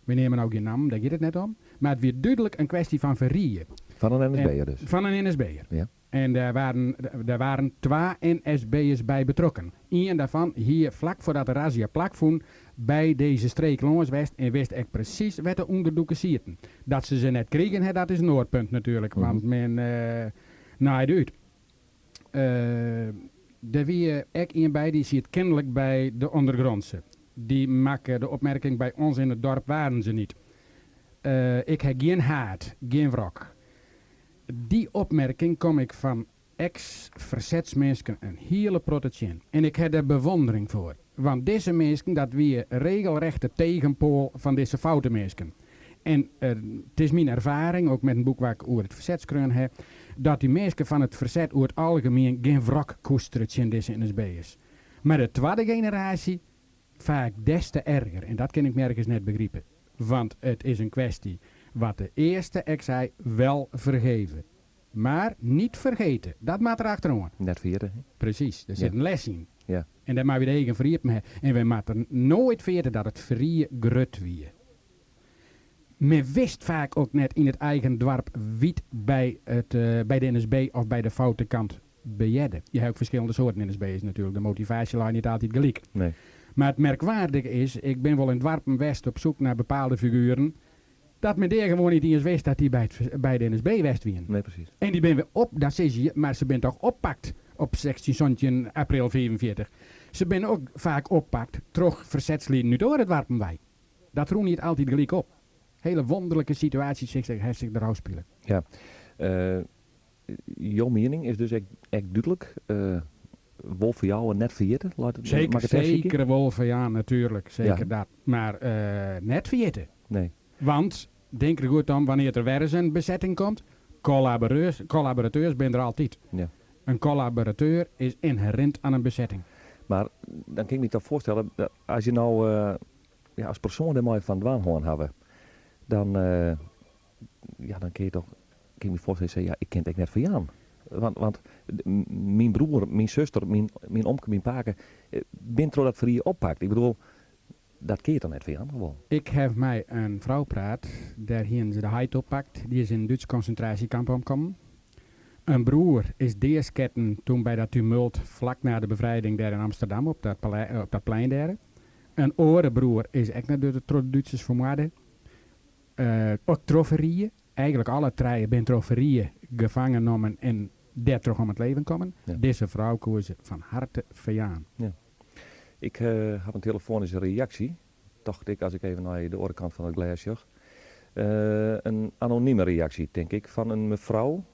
Wy neame no gjin nammen, dêr giet it net om. Mar it wie dúdlik in kwestie fan ferrie. Fan in NSB'er dus? Fan in NSB'er. Ja. En dêr waarden, der waarden twa NSB'ers by betrokken. Ien dêrfan hie flak foardat de razzia plakfûn by dizze streek lâns west en wist ek presys wêr't de ûnderdûkers sieten. Dat se se net krigen ha, dat is in oar punt natuerlik, want men naaide út. Der wie ek ien by dy siet kenlik by de Ondergrondse. Dy makke de opmerking by ons in het dorp waren ze niet. Ik ha gjin haat, gjin wrok. Dy opmerking kom ik fan eks-fersetsminsken in hiele protte tsjin. En ik ha dêr bewondering foar. Want dizze minsken, dat wie regelrecht de tegenpoal fan dizze foute minsken. En it is myn erfaring, ek met in boek wat ik oer it ferset skreaun ha, dat dy minsken fan it ferset oer it algemien gjin wrok koestere tsjin dizze NSB'ers. Mar de twadde generaasje faak des te erger. En dat kin ik mergens net begripe. Want it is in kwestie wat de earste ek sei, wel vergeven. Maar niet vergeten. Dat moat der achteroan. Net ferjitte, hè? Presys, der sit in les yn. Ja. En dêr moatte wy de eagen foar iepen ha. En wy moatte noait ferjitte dat it ferrie grut wie. Men wist faak ek net yn it eigen doarp wa't by, it, by de NSB of by de foute kant behearde. Je hebt ook verschillende soorten NSB'ers natuurlijk. De motivatie ligt niet altijd gelijk. Nee. Maar het merkwaardige is, ik ben wel in dorpen West op zoek naar bepaalde figuren, dat men daar gewoon niet eens wist dat die bij de NSB West wien. Nee, precies. En die ben we op, dat zeg je, maar ze ben toch oppakt op 16 zondje april 44. Ze ben ook vaak oppakt troch verzetslieden nu door het Warpenwijk. Dat roen niet altijd gelijk op. Hele wonderlijke situaties zich, heeft zich eruit spelen. Ja. Jouw mening is dus echt, echt duidelijk. Wolf voor jou en net verjitten? Laat het, Zeker, mag ik het even zeker wolven, ja, natuurlijk. Zeker Ja. dat. Maar net verjitten. Nee. Want, denk er goed om, wanneer er weer eens een bezetting komt, collaborateurs zijn er altijd. Ja. Een collaborateur is inherent aan een bezetting. Maar dan kan ik me toch voorstellen, dat als je nou ja, als persoon er mooi van dwaan hoorn hebben, dan, ja, dan kun je toch, kan ik me voorstellen, zeggen, ja, ik ken het echt net van Jan. Want mijn broer, mijn zuster, mijn omke, mijn paken, ben trouw dat voor je oppakt. Ik bedoel, dat kun je dan net van Jan gewoon. Ik heb mij een vrouw praat, daar hier ze de heid oppakt, die is in een Duits concentratiekamp omgekomen. Een broer is deersketten toen bij dat tumult vlak na de bevrijding daar in Amsterdam op dat plein daar. Een orenbroer is ook naar de Duitsers vermoord. Ook troferieën. Eigenlijk alle treien ben troferieën gevangen genomen en daar terug om het leven komen. Deze vrouw koos ze van harte verjaan. Ja. Ik heb een telefonische reactie, dacht ik als ik even naar de oorkant van het glas zag. Een anonieme reactie, denk ik, van een mevrouw.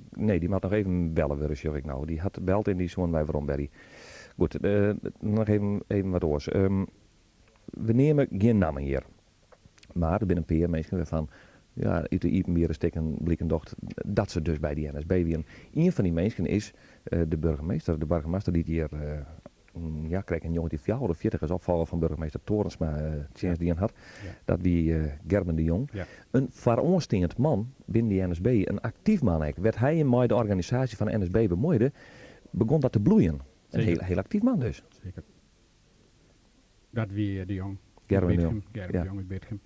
Nee, die moet nog even bellen, weer, zeg ik nou. Die had beld en die zoon bij waarom Berry. Goed, nog even wat oors. We nemen geen namen hier. Maar er zijn een paar mensen waarvan, ja, uit de Iepenbieren steken blikken docht dat ze dus bij die NSB wieren. Een van die mensen is de burgemeester. De burgemeester die hier ja, kreeg een jongen die 44 is opvallen van burgemeester Torensma tjens die een had. Dat wie Gerben de Jong. Een vooraanstaand man binnen die NSB, een actief man eigenlijk. Werd hij in mei de organisatie van de NSB bemoeide, begon dat te bloeien. Een heel actief man dus. Zeker. Dat wie de Jong. Gerben de Bitgum. Jong. Gerben de Jong uit Bitgum.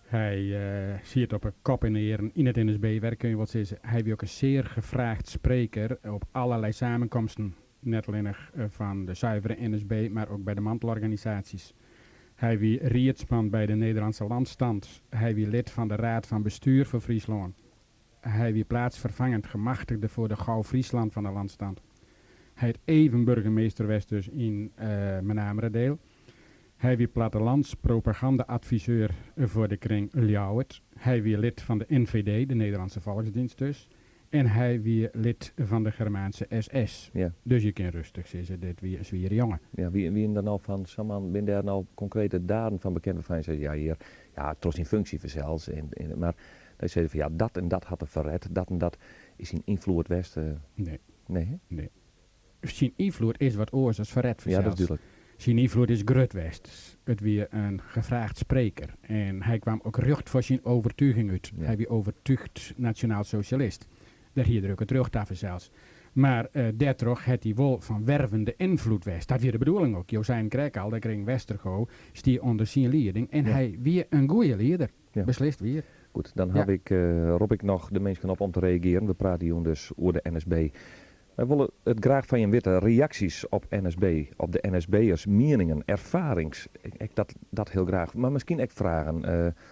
Hij ziet op een kop in de heren in het N S B-werk, kun je wat zeggen. Hij is ook een zeer gevraagd spreker op allerlei samenkomsten. Net alleen nog van de zuivere NSB, maar ook bij de mantelorganisaties. Hij wie riedsman bij de Nederlandse Landstand. Hij wie lid van de Raad van Bestuur voor Friesland. Hij wie plaatsvervangend gemachtigde voor de Gouw Friesland van de Landstand. Hij het even burgemeester was dus in Menamerendeel. Hij wie plattelandspropaganda-adviseur voor de kring Ljouwert. Hij wie lid van de NVD, de Nederlandse Volksdienst dus. En hij wie lid van de Germaanse SS. Dus je kan rustig zeggen, dit wie is weer jongen. Ja, wie er nou van, Saman, ben daar nou concrete daden van bekend waarvan je zegt, ja hier, ja, trots in functie zelfs. Maar hij zei van ja, dat en dat had er verred, dat en dat is in invloed west. Nee. Nee, hè? Nee. Zijn invloed is wat oors als verred Ja, dat is zelfs. duidelijk. Zijn invloed is grut west. Het weer een gevraagd spreker. En hij kwam ook recht voor zijn overtuiging uit. Hij was overtuigd nationaal socialist. Daar hier druk het terug daarvoor zelfs. Maar daardoor had hij wel van wervende invloed west. Dat weer de bedoeling ook. Josijn Krek al, de kring Westergo, stier onder zijn leiding. En hij weer een goede leider. Beslist weer. Goed, dan heb ik roep ik nog de mensen op om te reageren. We praten hier dus over de NSB. Wij willen het graag van je weten. Reacties op NSB, op de N S B'ers, meningen, ervarings. Ik dat heel graag. Maar misschien ook vragen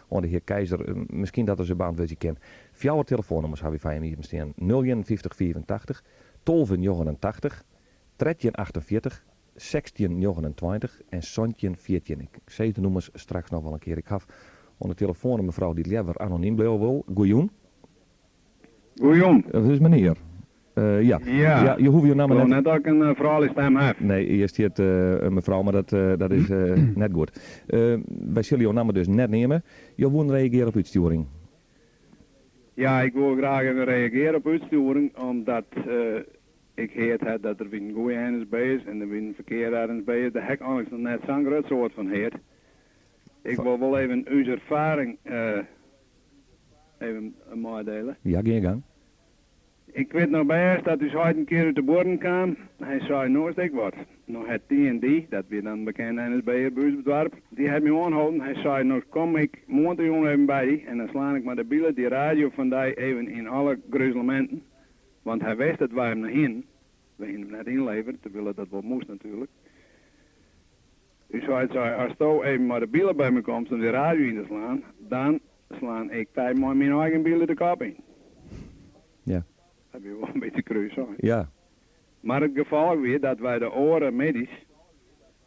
aan de heer Keizer. Misschien dat er zijn beantwoordje kent. Jouw telefoonnummers hebben we van je hier staan. Nul een vijftig vierentachtig, tolve negenentachtig, trettien achtenveertig, zestien negenentwintig en zondje veertien. Ik zeg de nummers straks nog wel een keer. Ik gaf onder de telefoon een mevrouw die liever anoniem blijven wil. Goeioen. Goeioen. Dat is meneer. Ja. Ja. Ja, je hoeft je naam Ik wil net net dat ik een vrouw stem heb. Nee, eerst hier het een mevrouw, maar dat is net goed. Wij zullen jouw naam dus net nemen. Je wil reageren op uitsturing. Ja, ik wil graag even reageren op uitsturing, omdat ik heet het dat er weer een goede NSB is en er weer een verkeerde NSB is. Daar heb ik eigenlijk nog net zo'n groot soort van heet. Ik wil wel even uw ervaring even meedelen. Ja, ga je gang. Ik wit noch bêst dat ús heit in kear út de buorren kaam. Hy sei, No is it ek wat. No hat dy en dy, dat wie dan in bekende NSB'er by ús op it doarp, dy hat my oanholden. Hy sei, No kom ik moarntejûn even by dy en dan slaan ik mei de bile dy radio fan dy even yn alle gruzeleminten. Want hy wist dat wy him noch hienen. Wy hienen him net ynlevere, terwyl dat wol moast natuerlik. Us heit sei, Asto even mei de bile by my komst om dy radio yn te slaan, dan slaan ik dy mei myn eigen bile de kop yn. Ja. Dat wie wol in bytsje kru sein. Ja. Mar it gefolch wie dat wy de oare middeis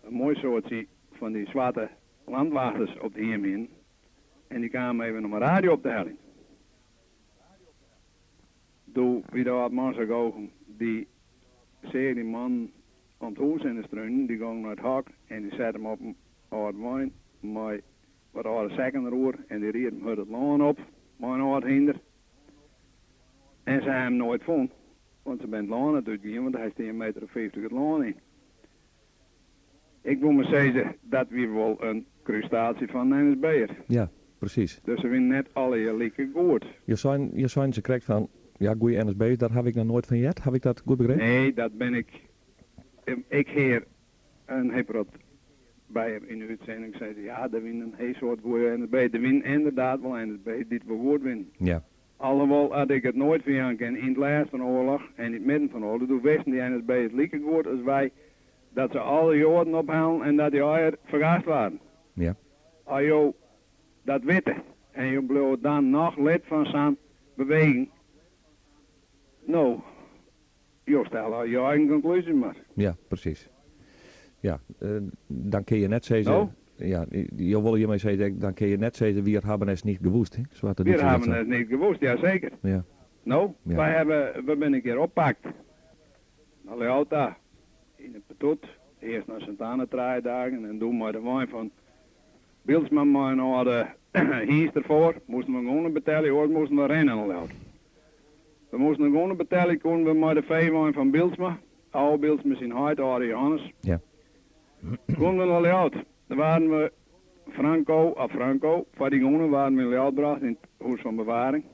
in moai soadsje fan dy swarte landwachters op de hiem hienen en dy kamen even om 'e radio op te heljen. Doe wie de âld man sa goochem, dy seach dy mannen om it hûs hinne strunen, dy gong nei it hok en dy sette him op in âld wein mei wat âlde sekken deroer en dy ried him hurd it lân op mei in âld hynder. En se ha him noait fûn, want se binne it lân net útgien, want hy stie in meter of 50 it lân yn. Ik woe mar sizze, dat wie wol in krústaasje fan in NSB'er. Ja, presys. Dus se wiene net allegear like goed. Jo seinen, jo seinen sakrekt fan, ja, goeie NSB'ers, dêr haw ik noch noait fan heard. Haw ik dat goed begrepen? Nee, dat bin ik. Ik hear in hiel protte by him yn de útsending sizze, ja, der wiene in hiel soad goeie NSB'ers. Der wiene ynderdaad wol NSB'ers dy't wol goed wiene. Ja. Alhoewol at ik it noait ferjaan kin, yn it lêst fan de oarloch en yn it midden fan de oarloch, doe wisten dy NSB'ers like goed as wy dat se alle Joaden ophellen en dat dy allegear fergast waarden. Ja. As jo dat witte en jo bliuwe dan noch lid fan sa'n beweging, no, jo stelle jo eigen konklúzje mar. Ja, presys. Ja, dan kinne je net sizze. No? Ja, jo wolle hjirmei sizze, dan kinne je net sizze, wir haben es nicht gewusst, hè? Sa hat de Wir Dútsers dat haben sein. es nicht gewusst, ja seker. Ja. No, Ja. wy hawwe, we binne in kear oppakt. Nei Ljouwert ta, yn in petoet. Earst nei Sint-Anne trije dagen en doe mei de wein fan Bylsma mei in âlde hynst derfoar. Moasten we in gûne betelje, oars moasten we rinne nei Ljouwert. We moasten in gûne betelje, koenen we mei de feewein fan Bylsma, Aage Bylsma syn heit, âlde Johannes, Ja. koenen we nei Ljouwert. Dêr waarden we Franco of Franco, foar dy gûne waarden we yn Ljouwert brocht yn it hûs fan bewaring.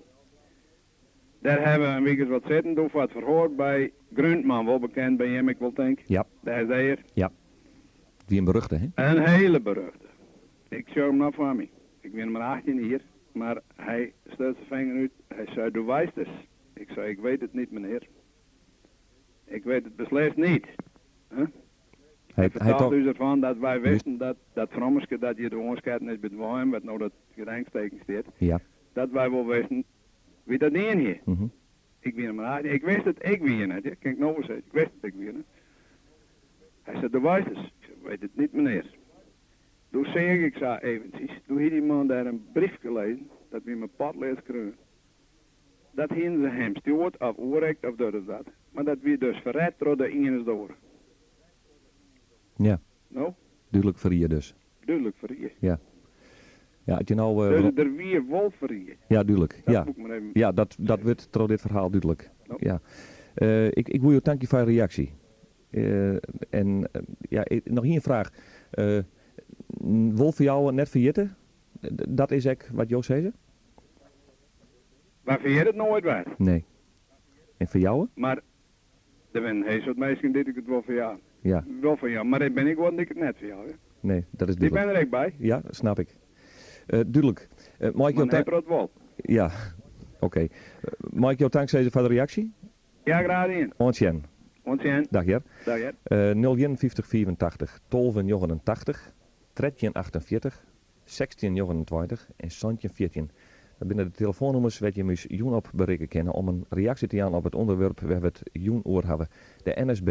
Dêr hawwe we in wike as wat sitten doe foar it ferhoar by Gruntman, wol bekend by jim ik wol tink, Ja. de SD'er. Ja. It wie in beruchte, hè? In hele beruchte. Ik sjoch him noch foar my. Ik wie noch mar 18 jier, mar hy stuts de finger út. Hy sei, Du weißt es. Ik sei, Ik weet het niet, meneer. Ik weet het beslist niet. Huh? Hy, Hy hy fertelt tocht, ús derfan dat wy wisten dat dat frommeske dat hjir oansketten is by it wein, wêr't no dat gedenkteken stiet, Ja. dat wy wol wisten Wie dat dien hie. Ik wie noch mar 18. Ik wist it, ik wie net, kin ik no wol sizze. Ik wist it, ik wie net. Hy sei, Du weißt es. Ik sei, weet het niet, meneer. Doe seach ik sa eventsjes, doe hie dy man dêr in briefke lizzen, dat wie mei potlead skreaun. Dat hienen se him stjoerd of oerrikt of dat of dat. Mar dat wie dus ferret troch de ienris de oare. Ja. No? Dúdlik ferrie dus. Dúdlik ferrie. Ja. Ja, as je no. Dus der wie wol ferrie. Ja, dúdlik. Dat Ja. woe ik mar even Ja, dat, dat wurdt troch dit ferhaal dúdlik. No. Ja. Ik, ik woe jo tankje foar jo reaksje. En ja, noch ien fraach. Wol foar jou net ferjitte, dat is ek wat jo sizze? Wy ferjitte it noait wer. Nee. En foar jou? Mar der binne in hiel soad minsken dy't ik it wol ferjaan. Ja. Wol ferjaan, mar der binne ek guon dy't ik it net ferjaan. Nee, dat is Dy dúdlik. binne der ek by. Ja, snap ik. Dúdlik. Mei ik jo Mar in hiel protte wol. Ja, oké. Mei ik jo tank sizze foar de reaksje? Ja, graach dien. Oant sjen. Oant sjen. Dag hear. Dag hear. 051 85 12 89 13 48 16 29 en 17 14. Dat binne de telefoannûmers wêr't jim ús jûn op berikke kinne om in reaksje te jaan op it ûnderwerp wêr't we it jûn oer hawwe, de NSB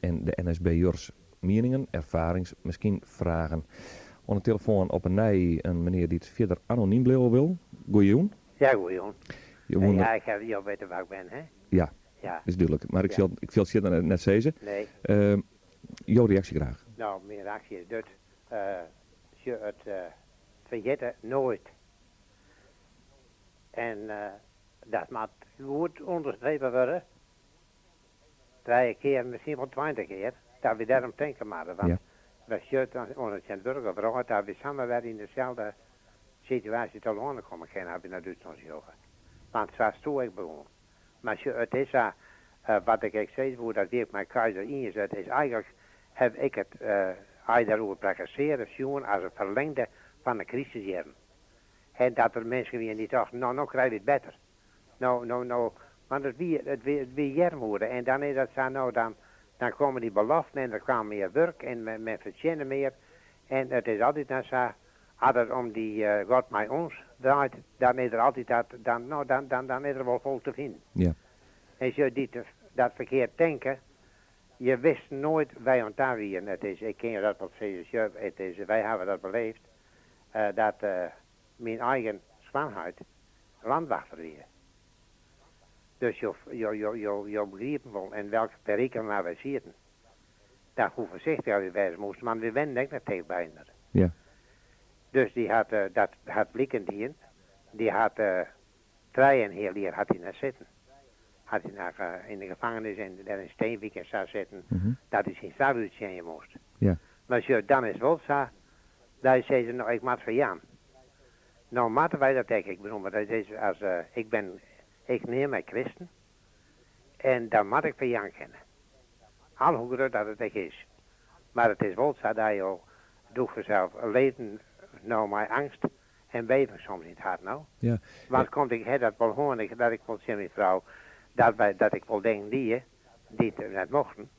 en de NSB'ers. Mieningen, erfarings, miskien fragen. Oan de telefoan op 'e nij in menear dy't fierder anonym bliuwe wol. Goeiejûn. Ja, goeiejûn. Jo woene- Ja, ik ha, jo witte wa't ik bin, hè? Ja, Ja. is dúdlik. Mar ik Ja. sil, ik sil it fierder net sizze. Nee. Jo reaksje graach. No, myn reaksje is dit, sjoch, it ferjitte noait. En dat moat goed ûnderstrepe wurde. Trije kear, miskien wol 20 kear, dat wy dêrom tinke moatte. Want wy sjogge oan it tsjintwurdige wrâld dat wy samar wer yn deselde situaasje telâne komme kinne as wy nei Dútslân sjogge. Want sa soe ek begûn. Mar sjoch, it is sa, wat ik ek sizze woe, dat wie ik mei Keizer iens, it is eigenlik, haw ik it, as je dêroer prakkesearje, sjoen as in ferlingde fan de krisisjierren. En dat der minsken wiene dy't tochten, no, no krije wy it better. No, no, no, want it wie, it wie, it wie earmoede. En dan is dat sa, no, dan, dan komme dy beloften en der kwam mear wurk en men, men fertsjinne mear. En it is altyd dan sa, as it om dy God mei ons draait, dan is der altyd dat, dan, no, dan, dan, dan is der wol folk te finen. Ja. En sjoch, dy't dat ferkeard tinke, je wisten noait wy oan ta wienen. It is, ik kin je dat wol sizze, sjoch, it is, wy hawwe dat beleefd, dat myn eigen skoanheit landwachter wie. Dus jo, jo, jo, jo, jo begriepen wol yn welke perikel mar wy sieten. Dat hoe foarsichtich wy wêze moasten, want wy wennen ek net ticht byinoar. Ja. Dus dy hat, dat hat bliken dien, dy hat trije en heal jier hat hy net sitten. Hat hy noch yn de gefangenis en dêr yn Steenwyk en sa sitten, dat hy syn straf úttsjinje moast. Ja. Mar sjoch, dan is it wol sa dat je sizze, no ik moat ferjaan. No moatte wy dat ek, ik bedoel, mar dat is as, ik bin, ik neam my kristen en dan moat ik ferjaan kinne. Al hoe grut dat it ek is. Mar it is wol sa dat jo doe fansels leven no mei eangst en beving soms yn it hart no. Ja. Want komt, ik ha dat wol hân, ik, dat ik wol tsjin myn frou, dat wy, dat ik wol dingen die dy't net mochten.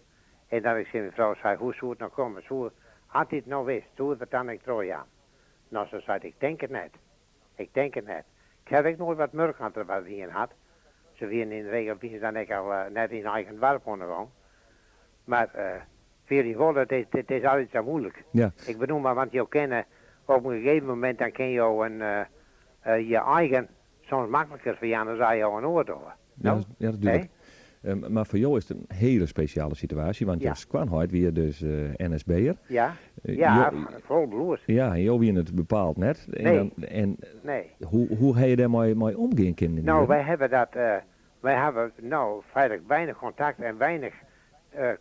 En dat ik tsjin myn frou sei, hoe soe it no komme, soe, as hy it no wist, soe er it dan ek trochjaan? No, se seit, ik tink it net. Ik tink it net. Ik haw ek noait wat murken at der wat dien hat. Se wienen yn de regel wienen se dan ek al net yn eigen doarp oan de gong. Mar fiel je wol, it is, it is altyd sa moeilik. Ja. Ik bedoel mar, want jo kinne op in gegeven momint dan kin jo in je eigen soms makliker ferjaan as as jo in oar dogge. Ja, No? dat, ja, dat is dúdlik. Mar foar jo is it in hiele spesjale situaasje, want jo Ja. skoanheit wie dus NSB'er. Ja, ja, fol bloed. Ja, en jo wiene it bepaald net. En Nee. dan, en Nee. hoe, hoe ha je dêrmei mei omgean kinnen yn dy No, jierren? wy hawwe dat, wy hawwe no feitlik weinich kontakt en weinich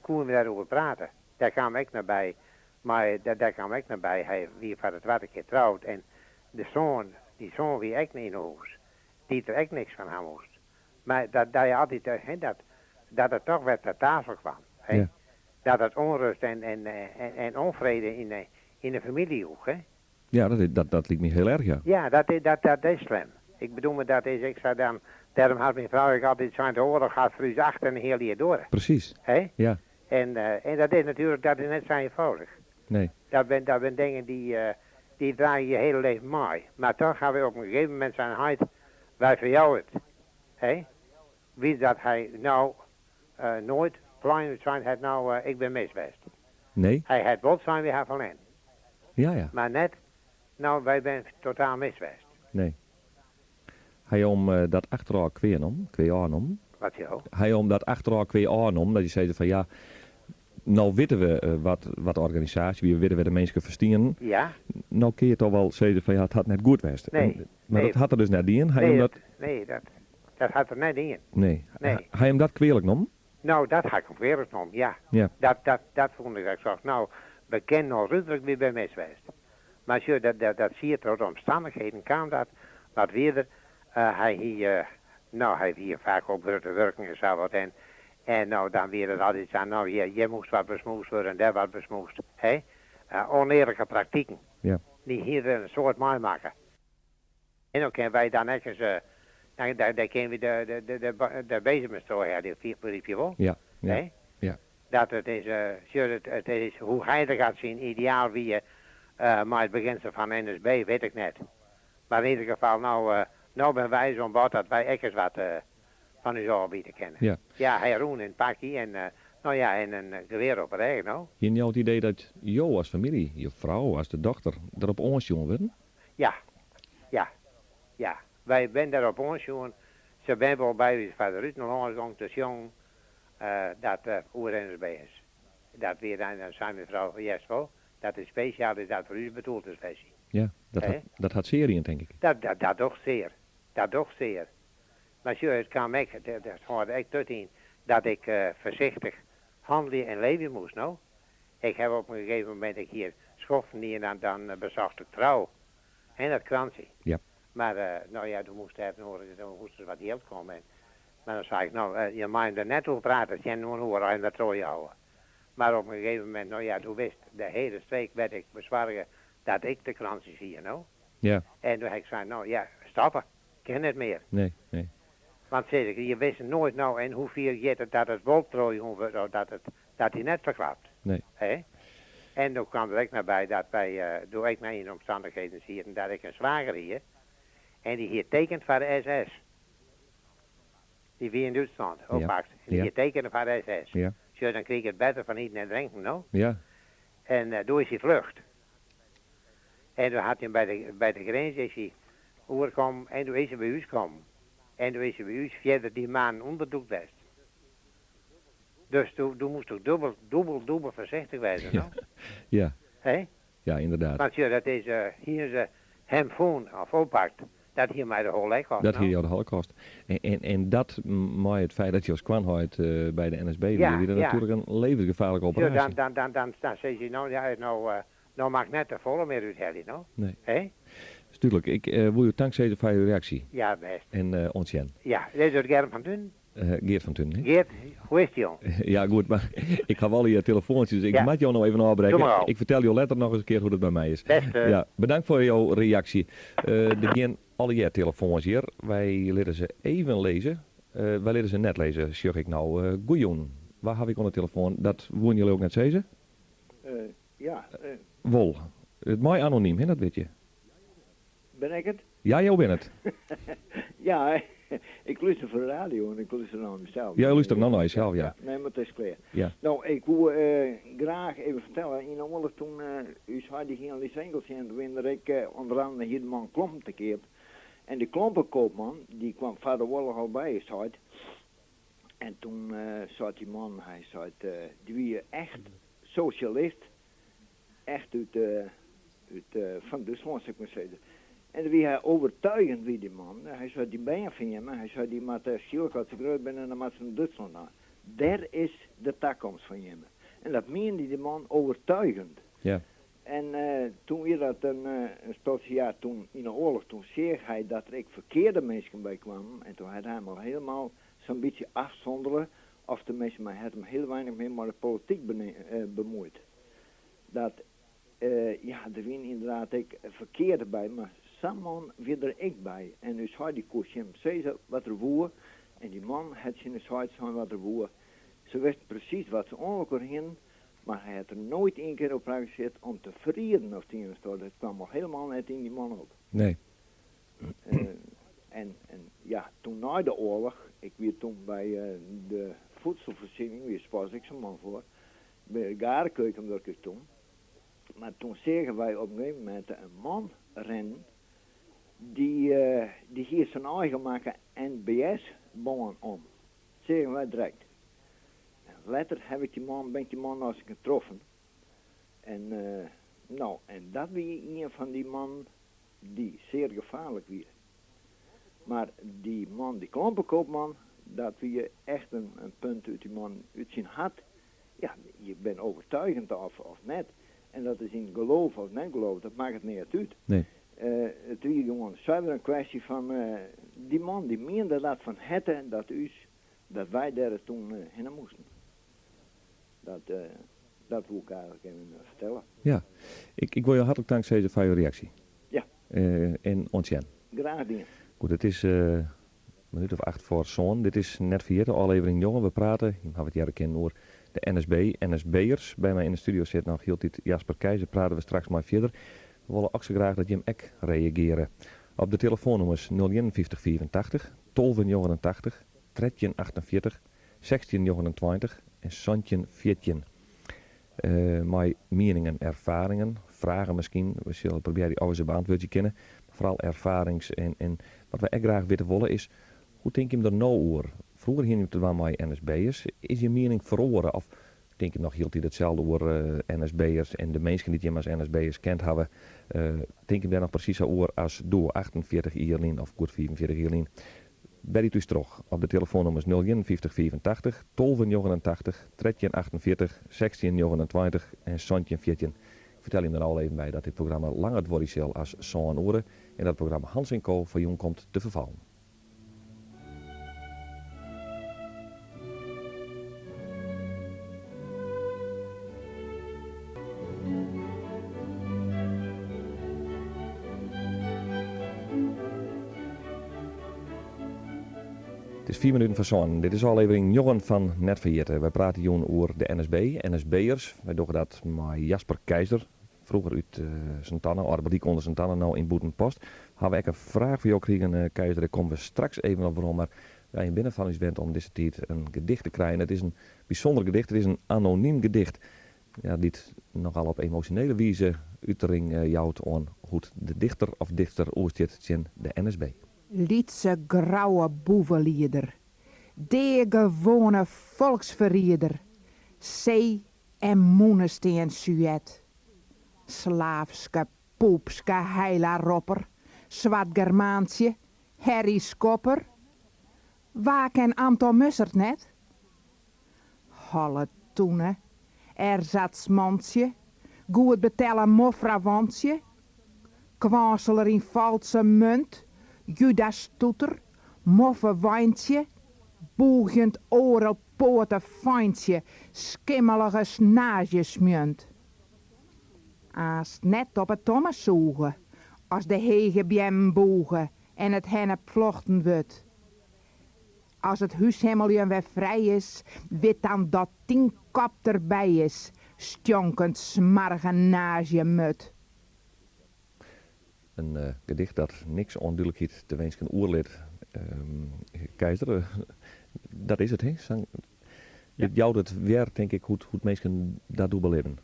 koene we dêroer prate. Dêr kaam ek noch by, mei, dêr kaam ek noch by, hy wie foar de twadde kear troud en de soan, dy soan wie ek yn 'e hûs, dy't der ek niks fan ha moast. Mar dat dat je altyd, hè, dat, dat it toch wer ter tafel kwam. Hè? Ja. Dat it ûnrêst en, en, en, en ûnfrede yn de, yn de famylje joech. Hè? Ja, dat, dat, dat liket my hiel erch, ja. Ja, dat, dat, dat is slim. Ik bedoel mar, dat is ek sa dan, dêrom hat myn frou ek altyd sein, de oarloch hat foar ús acht en in heal jier duorre. Presys. Hè? Ja. En, en dat is natuerlik, dat is net sa ienfâldich. Nee. Dat bin, dat bin dingen dy, dy drage je hiele leven mei. Mar toch hawwe wy op in gegeven momint sein, heit, wy ferjouwe it. Hè? Wie dat hy no noait plein sein hat, no, ik bin mis west. Nee. Hy hat wol sein, wy ha ferlern. Ja, ja. Mar net, no, wy binne totaal mis west. Nee. Ha jo him dat achterôf kwea nommen, kwea ôfnommen? Wat jo? Ha jo him dat achterôf kwea ôfnommen, dat je sizze fan ja, no witte we wat, wat de organisaasje wie, we witte wêr't de minsken foar stienen. Ja. No kinne je toch wol sizze fan ja, it hat net goed west. Nee. Mar Nee. dat hat er dus net dien. Ha jo Nee, him dat, dat, nee, dat, dat hat er net dien. nee. Nee. Ha jo him dat kwealik nommen? No, dat ha ik him kwealik nommen, ja. Ja. Dat, dat, dat fûn ik dat ik socht, no, we kinne no rúdlik, wy binne mis west. Mar sjoch, dat, dat, dat siet troch de omstannichheden kaam dat, wat wie der, hy hie, no, hy hie faak ook grutte wurken en sa wat en, en no, dan wie dat altyd sa, no, hjir, hjir moast wat besmoest wurde en dêr wat besmoest, hè. Onearlike praktiken. Ja. Dy hie der in soad meimakke. En dan kinne wy dan ek ris, dan, dan, dan kinne wy de, de, de, de, de bezemstrooi ha, dy begryp je wol. Ja, ja, Hè? ja. Dat it is, sjoch, it, it is hoe heilig dat syn ideaal wie mei it begjinsel fan NSB, wit ik net. Mar yn ieder gefal, no, no binne wy oan bod dat wy ek ris wat fan ús ôfbite kinne. Ja. Ja, hy rûn yn it pakje en, no ja, en in gewear op 'e rêch, no. Hiene jo it idee dat jo as famylje, jo frou as de dochter, derop oansjoen wurden? Ja, ja, ja. Wy binne derop oansjoen. Se binne wol by ús foar de ruten lâns gong te sjongen dat oer NSB'ers. Dat wie dan, dan sei myn frou, hearst wol, dat is spesjaal is dat foar ús bedoeld is fersy. Ja, dat hat, dat hat sear dien, tink ik. Dat, dat, dat docht sear. Dat docht sear. Mar sjoch, it kaam ek, dat hâlde ek tot yn, dat ik foarsichtich hannelje en leevje moast, no. Ik haw op in gegeven momint, ik hie skoften dien en dan besocht ik Trouw. Hè, dat krantsje. Ja. Mar, no ja, doe moast der nochris, doe moast der wat jild komme. En Maar dan zei ik, nou, je mag er net over praten, het is oor en dat trooi houden. Maar op een gegeven moment, nou ja, toen wist de hele streek werd ik bezorgen dat ik de krantjes hier, nou. Ja. En toen heb ik gezegd, nou ja, stoppen, ik ken het meer. Nee, nee. Want zeg ik, je wist nooit nou en hoeveel je het dat het woltrooi wordt, of dat het, dat hij net verklapt. Nee. Hè? En toen kwam er ook naar bij dat wij, door ik mijn omstandigheden zie, dat ik een zwager hier, en die hier tekent voor de SS. Die wie in Duitsland oppakt. En die hier tekende voor de SS. Ja. Zo, dan kreeg ik het beter van eten en drinken, no? Ja. En toen is hij vlucht. En toen had hij bij de grens is hij oorkom en toen is hij bij ons gekomen. En toen is hij bij ons verder die maand onderdoek best. Dus toen moest ik dubbel, dubbel, dubbel voorzichtig wezen, Ja. no? Ja. Hè? Ja, inderdaad. Want ja, dat is, hier ze hem voen of oppakt, dat hier mij de holocaust. Dat no? hier jou de holocaust. En dat, maar het feit dat je als kwanhuid bij de NSB Ja, weer, dat ja. natuurlijk een levensgevaarlijke Ja, operatie. dan zeg je, nou, ja, nou, nou mag net de volle meer uit, no? Nee. Hè? Is duidelijk. Ik wil je dankzij voor je reactie. Ja, best. En ons Jan. Ja, dit is Gerrit van Thun. Geert van Thun, hè? Geert, hoe is die, jong? Ja, goed, maar ik ga wel je telefoontjes, dus ik Ja. moet jou nog even afbreken. Doe maar al. Ik vertel jou later nog eens een keer hoe het bij mij is. Best, hè. Ja, bedankt voor jouw reactie. Er gaan alle je telefoons hier. Wij leren ze even lezen. Wij leren ze net lezen, zeg ik nou. Goeiejoen, waar heb ik onder de telefoon? Dat woon jullie ook net zeggen? Ja. Wol. Het mooi anoniem, hè, dat weet je. Ben ik het? Ja, jou bent het. Ja, ik luister voor de radio en ik luister naar mezelf. Jij luistert nou naar jezelf, ja. Nee, maar het is klaar. Ja. Nou, ik wil graag even vertellen, in de oorlog toen u zei die ging al winkels in, toen ik onder andere hier de man klompen te koop. En de klompenkoopman, die kwam van de oorlog al bij, zei. En toen zei die man, hij zei, die wie echt socialist, echt van Duitsland, zou ik maar zeggen. En wie hij overtuigend wie die man, hij zei die bijen van hem, hij zei die moet schielijk als ze groot ben en dan moet ze naar Duitsland naar. Daar is de toekomst van hem. En dat meende die man overtuigend. Ja. En toen weer dat een speltje jaar toen in de oorlog, toen zag hij dat er ik verkeerde mensen bij kwamen. En toen had hij hem al helemaal zo'n beetje afzonderen. Of de mensen, maar hij had hem heel weinig meer met de politiek bemoeid. Dat ja, er wien inderdaad ik verkeerde bij, maar Samman weer er ik bij. En dus hij die koers hem zei wat er woer. En die man had zijn site zijn wat er woer. Ze wist precies wat ze ongeveer heen, maar hij had er nooit één keer op gezet om te vreden of die in Dat kwam al helemaal net in die man op. Nee. En ja, toen na de oorlog, ik weer toen bij de voedselvoorziening, weer was ik zo'n man voor, bij de garenkeuken werkte ik toen. Maar toen zagen wij op een gegeven moment een man rennen, die hier zijn eigen maken N B S-baan om. Zeggen wij direct. En later heb ik die man, ben ik die man als getroffen. En dat was een van die man die zeer gevaarlijk was. Maar die man, die klompenkoopman, dat was echt een punt uit die man, uit zijn hart. Ja, je bent overtuigend of net. En dat is in geloof of net geloof, dat maakt het niet uit. Nee. Het is gewoon zuiver een kwestie van die man die meende dat van hette dat, u, dat wij daar toen heen moesten. Dat wil ik eigenlijk even vertellen. Ja, ik wil je hartelijk dank zeggen voor je reactie. Ja. En ons Jan. Graag gedaan. Goed, het is een minuut of 8 voor zo'n. Dit is net 4, de aflevering Jongen. We praten, je mag het jaren kennen over de NSB, N S B'ers. Bij mij in de studio zit nog heel tijd Jasper Keizer. Praten we straks maar verder. We willen ook zo graag dat je hem ook reageren. Op de telefoonnummers nul eenenvijftig vierentachtig, tolve negenentachtig, trettien achtenveertig, zestien negenentwintig en zantien veertien. Mijn meningen, ervaringen, vragen misschien. We zullen proberen die alles beantwoord te kennen. Maar vooral ervarings en wat wij echt graag weten willen is, hoe denk je hem er nou over? Vroeger ging je het wel met N S B'ers. Is je mening verloren? Of denk je nog hield hij hetzelfde over N S B'ers en de mensen die je als N S B'ers kent hebben? Denk je daar nog precies over als door 48 jaar of goed 44 jaar? Bel je dus terug op de telefoonnummers nul eenenvijftig vierentachtig, tolve negenentachtig, trettien achtenveertig, zestien negenentwintig en zantien veertien. Ik vertel je er al even bij dat dit programma langer wordt zal als zo'n oren en dat het programma Hans en Co. van Jong komt te vervallen. It is 4 minuten foar sânen. Dit is ôflevering njoggen fan Net Ferjitte. Wy prate jûn oer de NSB, NSB'ers. Wy dogge dat mei Jasper Keizer, froeger út Sint-Anne, âld ûnder Sint-Anne, no yn Bûtenpost. Hawwe we ek in fraach foar jo krigen, Keizer, dêr komme we straks even op werom. Mar wy binne fan ús wend om dizze tiid in gedicht te krijen. It is in bysûnder gedicht, it is in anonym gedicht. Ja, dy't nochal op emosjonele wize utering jout oan hoe't de dichter of dichtster oerstiet tsjin de NSB. Lytse grauwe boevelieder, deagewoane folksferrieder, see en mûnestean suet. Slaafske, poepske heilaropper, swart Germaantsje, herryskopper. Wa ken Anton Mussert net? Holle toene, ersatzmantsje, goed betelle mofrawantsje, kwânseler yn falske munt, Judastoeter, moffe weintsje, bûgjend oardelpoate feintsje, skimmelige snaazjesmjunt. Aanst net op 'e tomme sûge, as de hege beammen bûge en it hennep flochten wurdt. As it húshimmeljen wer frij is, wit dan dat dyn kop derby is, stjonkend smoarge naazjemut. In gedicht dat niks oan dúdlikheid te winsken oerlit. Keizer, dat is it, hè? Dit jout it wer, tink ik, hoe't minsken dat doe belibben.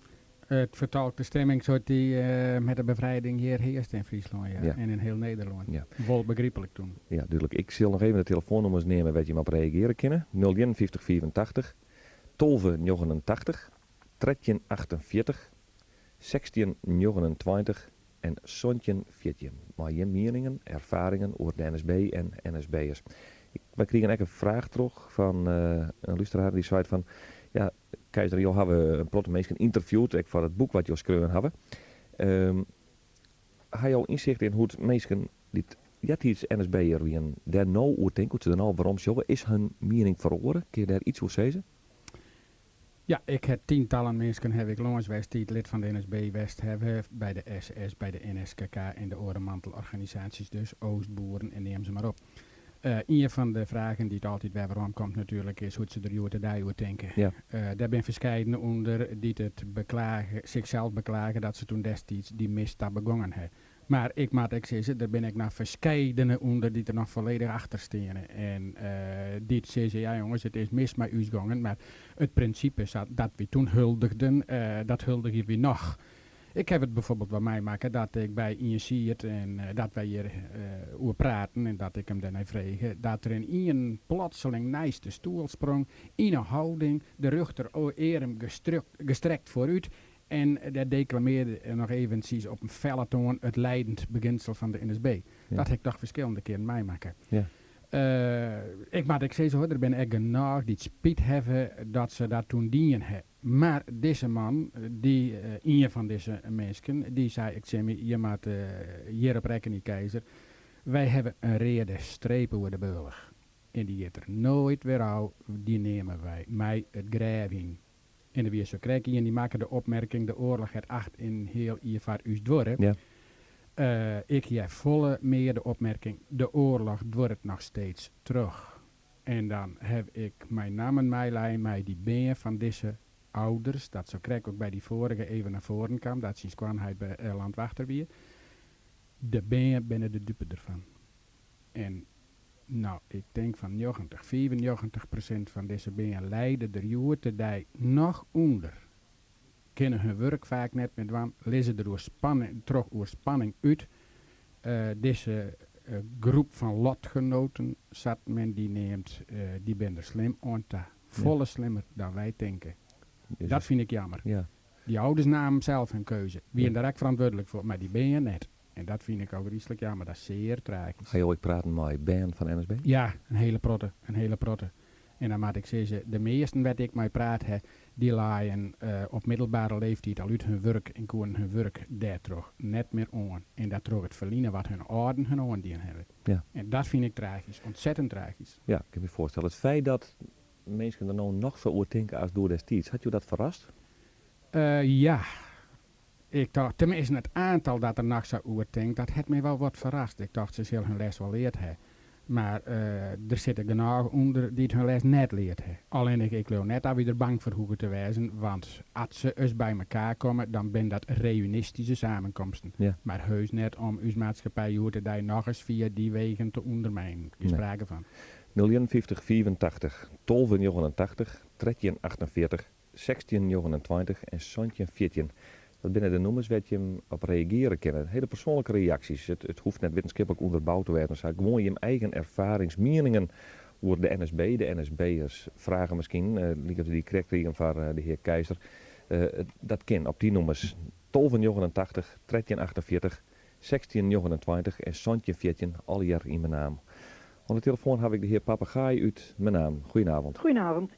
It fertolkt de stimming sa't dy mei de befrijding hjir hearste yn Fryslân ja. En yn hiel Nederlân. Ja. Wol begryplik toen. Ja, dúdlik. Ik sil noch even de telefoannûmers neame wêr't jim op reagearje kinne. 051 85 12 89 13 48 16 29 en 17 14. Mei jim mieningen, erfaringen oer de NSB en NSB'ers. Wy krigen ek in fraach troch fan in lústeraar dy seit fan, ja, Keizer, jo hawwe in protte minsken ynterviewd, ek foar it boek wat jo skreaun hawwe. Ha jo ynsicht yn hoe't minsken dy't eartiids NSB'er wienen dêr no oer tinke, hoe't se der no op werom sjogge? Is hun miening feroare? Kinne jo dêr iets oer sizze? Ja, ik ha tientallen minsken haw ik lâns west dy't lid fan de NSB west hawwe, by de SS, by de NSKK en de oare mantelorganisaasjes dus, Oostboeren en neam se mar op. Ien fan de fragen dy't altyd wer werom komt natuerlik is hoe't se der hjoed-de-dei oer tinke. Dêr binne ferskeidene ûnder dy't it beklage, sichsels beklage dat se toen destiids dy misstap begongen ha. Mar ik moat ek sizze, der binne ek noch ferskeidene ûnder dy't der noch folledich achter steane en dy't sizze, ja jonges, it is mis mei ús gongen, mar it prinsipe dat wy toen huldigden, dat huldigje wy noch. Ik haw it byfoarbyld wol meimakke dat ik by ien siet en dat wy hjir oer praten en dat ik him dêrnei frege dat der ynienen plotseling neist de stoel sprong, yn in houding, de rjochter earm gestrekt foarút en dêr deklamearde er noch eventsjes op in felle toan it leidend beginsel fan de NSB. Dat ha ik toch ferskillende kearen meimakke. Ik moat ek sizze hoor, der binne ek genôch dy't spyt hawwe dat se dat toen dien ha. Mar dizze man, dy, ien fan dizze minsken, dy sei ek tsjin my, je moatte hjirop rekkenje Keizer, wy hawwe in reade streep oer de bealch en dy giet der noait wer ôf, dy neame wy mei it grêf yn. En der wie sa krekt ien dy makke de opmerking, de oarloch hat acht en in heal jier foar ús duorre. Ik hear folle mear de opmerking, de oarloch duorret noch steeds troch. En dan haw ik mei nammen meilijen mei dy bern fan dizze ouders, dat sa krekt ook by dy foarige even nei foaren kaam, dat syn skoanheit by landwachter wie. De bern binne de dupe derfan. En no, ik tink fan 90, 95% fan dizze bern lijde der hjoed-de-dei noch ûnder. Kinne hun wurk faak net mear dwaan, lizze der oer spanning, troch oerspanning út. Dizze groep fan lotgenoten, sa't men dy neamt, dy binne der slim oan ta. Folle slimmer dan wy tinke. Dat fyn ik jammer. Dy ouders namen sels hun keuze, wienen der ek ferantwurdlik foar, mar dy bern net. En dat fyn ik ôfgryslik jammer, dat is sear tragysk. Ha jo ek praten mei bern fan NSB? Ja, in hiele protte, in hiele protte. En dan moat ik sizze, de measten wêr't ik mei praat ha, dy leien op middelbare leeftiid al út hun wurk en koenen hun wurk dêrtroch net mear oan. En dat troch it ferline wat hun âlden hun oandien hawwe. En dat fyn ik tragysk, ontzettend tragysk. Ja, ik kin my foarstelle. It feit dat minsken der no noch sa oer tinke as doe destiids, hat jo dat ferrast? Ja. Ik tocht, teminsten it oantal dat der noch sa oer tinkt, dat hat my wol wat ferrast. Ik tocht, se sil hun les wol leard ha. Mar der sitte genôch ûnder dy't hun les net leard ha. Allinnich ik leau net dat wy der bang foar hoege te wêzen, want at se ris by mekaar komme, dan bin dat reünistyske samenkomsten. Ja. Mar heus net om ús maatskippij hjoed-de-dei nochris fia dy wegen te ûndermijnen. Gjin Nee. sprake fan. 051 85 12 89 13 48 16 29 en 17 14. Dat binne de nûmers wêr't jim op reagearje kinne. Hiele persoanlike reaksjes. It, it hoecht net wittenskiplik ûnderboud te wêzen. Sa gewoan jim eigen erfarings, mieningen oer de NSB, de NSB'ers. Fragen miskien, lykas dy krekt krigen foar de hear Keizer. Dat kin op dy nûmers 12 89 13 48 16 29 en 17 14, allegear yn Menaam. Oan de telefoan haw ik de hear Papegaai út Menaam. Goedenavond. Goedenavond.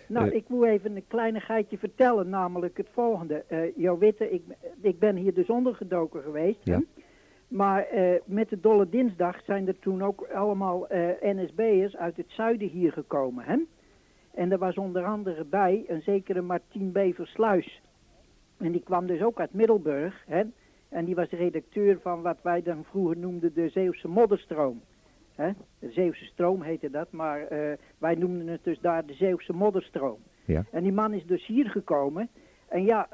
Nou, ik moet even een kleinigheidje vertellen, namelijk het volgende. Uh, jou weten, ik ben hier dus ondergedoken geweest. Ja. Hè? Maar met de Dolle Dinsdag zijn er toen ook allemaal NSB'ers uit het zuiden hier gekomen. Hè? En er was onder andere bij een zekere Martien B. Versluis. En die kwam dus ook uit Middelburg. Hè? En die was redacteur van wat wij dan vroeger noemden de Zeeuwse Modderstroom. Hè? De Zeeuwse Stroom heette dat, maar wij noemden het dus daar de Zeeuwse Modderstroom. Ja. En die man is dus hier gekomen. En ja,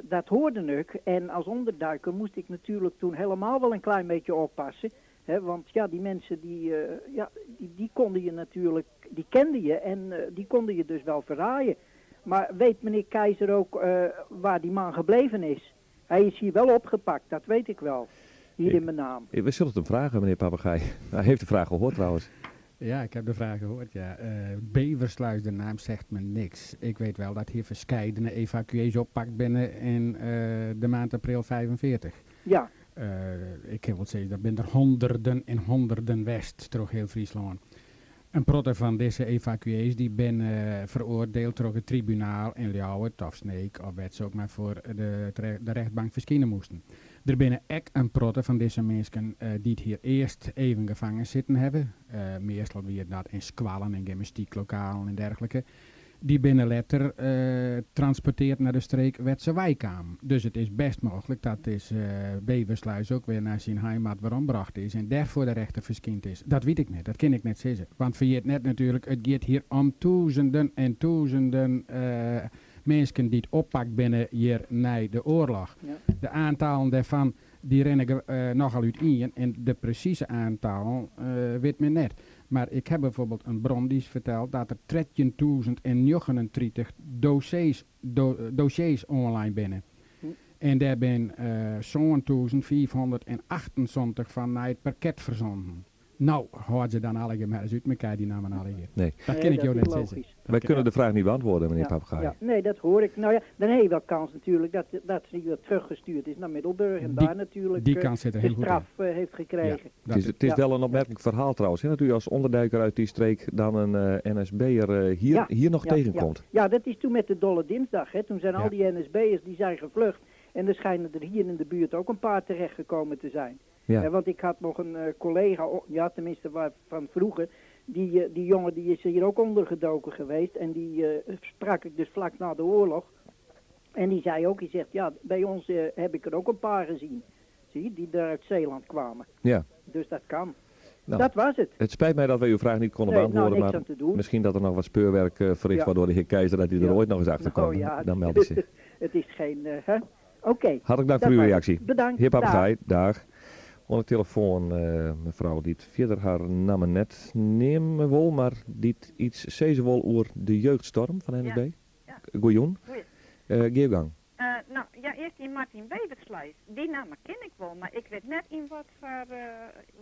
dat hoorde ik. En als onderduiker moest ik natuurlijk toen helemaal wel een klein beetje oppassen. Hè? Want ja, die mensen die, ja, die konden je natuurlijk, die kenden je en die konden je dus wel verraaien. Maar weet meneer Keizer ook waar die man gebleven is? Hij is hier wel opgepakt, dat weet ik wel. Hier in Menaam. We zullen het hem vragen, meneer Papegaai. Hij heeft de vraag gehoord trouwens. Ja, ik heb de vraag gehoord, ja. Beversluis, de naam zegt me niks. Ik weet wel dat hier verscheidene evacuees oppakt binnen in de maand april 45. Ja. Ik heb wel zeggen, dat zijn er honderden en honderden west door heel Friesland. In protte fan dizze evacuees die binne feroardield troch it tribunaal yn Ljouwert of Sneek of wêr't se ek mar foar de rechtbank ferskine moasten. Der binne ek in protte fan dizze minsken dy't hjir earst even gefangen sitten hawwe. Meastal wie dat yn skoallen en gymnastyklokalen en dergelike. Dy binne letter transporteard nei de streek wêr't se weikamen. Dus it is bêst mooglik dat dizze Beversluis ek wer nei syn heimat werombrocht is en dêr foar de rechter ferskynd is. Dat wit ik net, dat kin ik net sizze. Want ferjit net natuerlik, it giet hjir om tûzenden en tûzenden minsken dy't oppakt binne hjir nei de oarloch. De oantalen dêrfan dy rinne nochal útien en de presize oantalen wit men net. Mar ik ha byfoarbyld in bron dy't fertelt dat der 13.039 dossiers, dossiers oanlein binne. En dêr binne 7578 fan nei it parket fersonden. No, hâld se dan allegear mar ris út mekaar, dy nammen allegear. Nee. Dat kin ik jo dat net is sizze. logisch. Wij kunnen de vraag niet beantwoorden, meneer Ja, Papegaai. ja, nee, dat hoor ik. Nou ja, dan heb je wel kans natuurlijk dat ze weer teruggestuurd is naar Middelburg en daar natuurlijk Die kans zit er de heel goed in. straf heeft gekregen. Ja, Het is Ja. wel een opmerkelijk verhaal trouwens, hè, dat u als onderduiker uit die streek dan een NSB'er hier nog tegenkomt. Ja. Ja, dat is toen met de Dolle Dinsdag. Hè. Toen zijn al Ja. die NSB'ers die zijn gevlucht. En er schijnen er hier in de buurt ook een paar terechtgekomen te zijn. Ja. Hè, want ik had nog een collega, ja tenminste waar, van vroeger, die jongen die is hier ook ondergedoken geweest. En die sprak ik dus vlak na de oorlog. En die zei ook, die zegt, ja, bij ons heb ik er ook een paar gezien. Zie je, die daar uit Zeeland kwamen. Ja. Dus dat kan. Nou, Dat was het. Het spijt mij dat wij uw vraag niet konden Nee, nou, beantwoorden, niks maar aan te doen. misschien dat er nog wat speurwerk verricht Ja. wordt door de heer Keizer, dat hij er Ja. ooit nog eens achter Nou komt. ja, Dan meldt hij zich. Het is geen, hè? Oké. Hartelijk dank Dat voor uw was het. reactie. Bedankt. Heer Dag. Papegaai, dag. Oan de telefoon mefrou dy't fierder har namme net neame wol, mar dy't iets sizze wol oer de jeugdstorm fan NSB. Ja. Goejûn. Goeie. Gean jo gang. No, ja, earst dy Martin Beversluis. Dy namme ken ik wol, mar ik wit net yn wat foar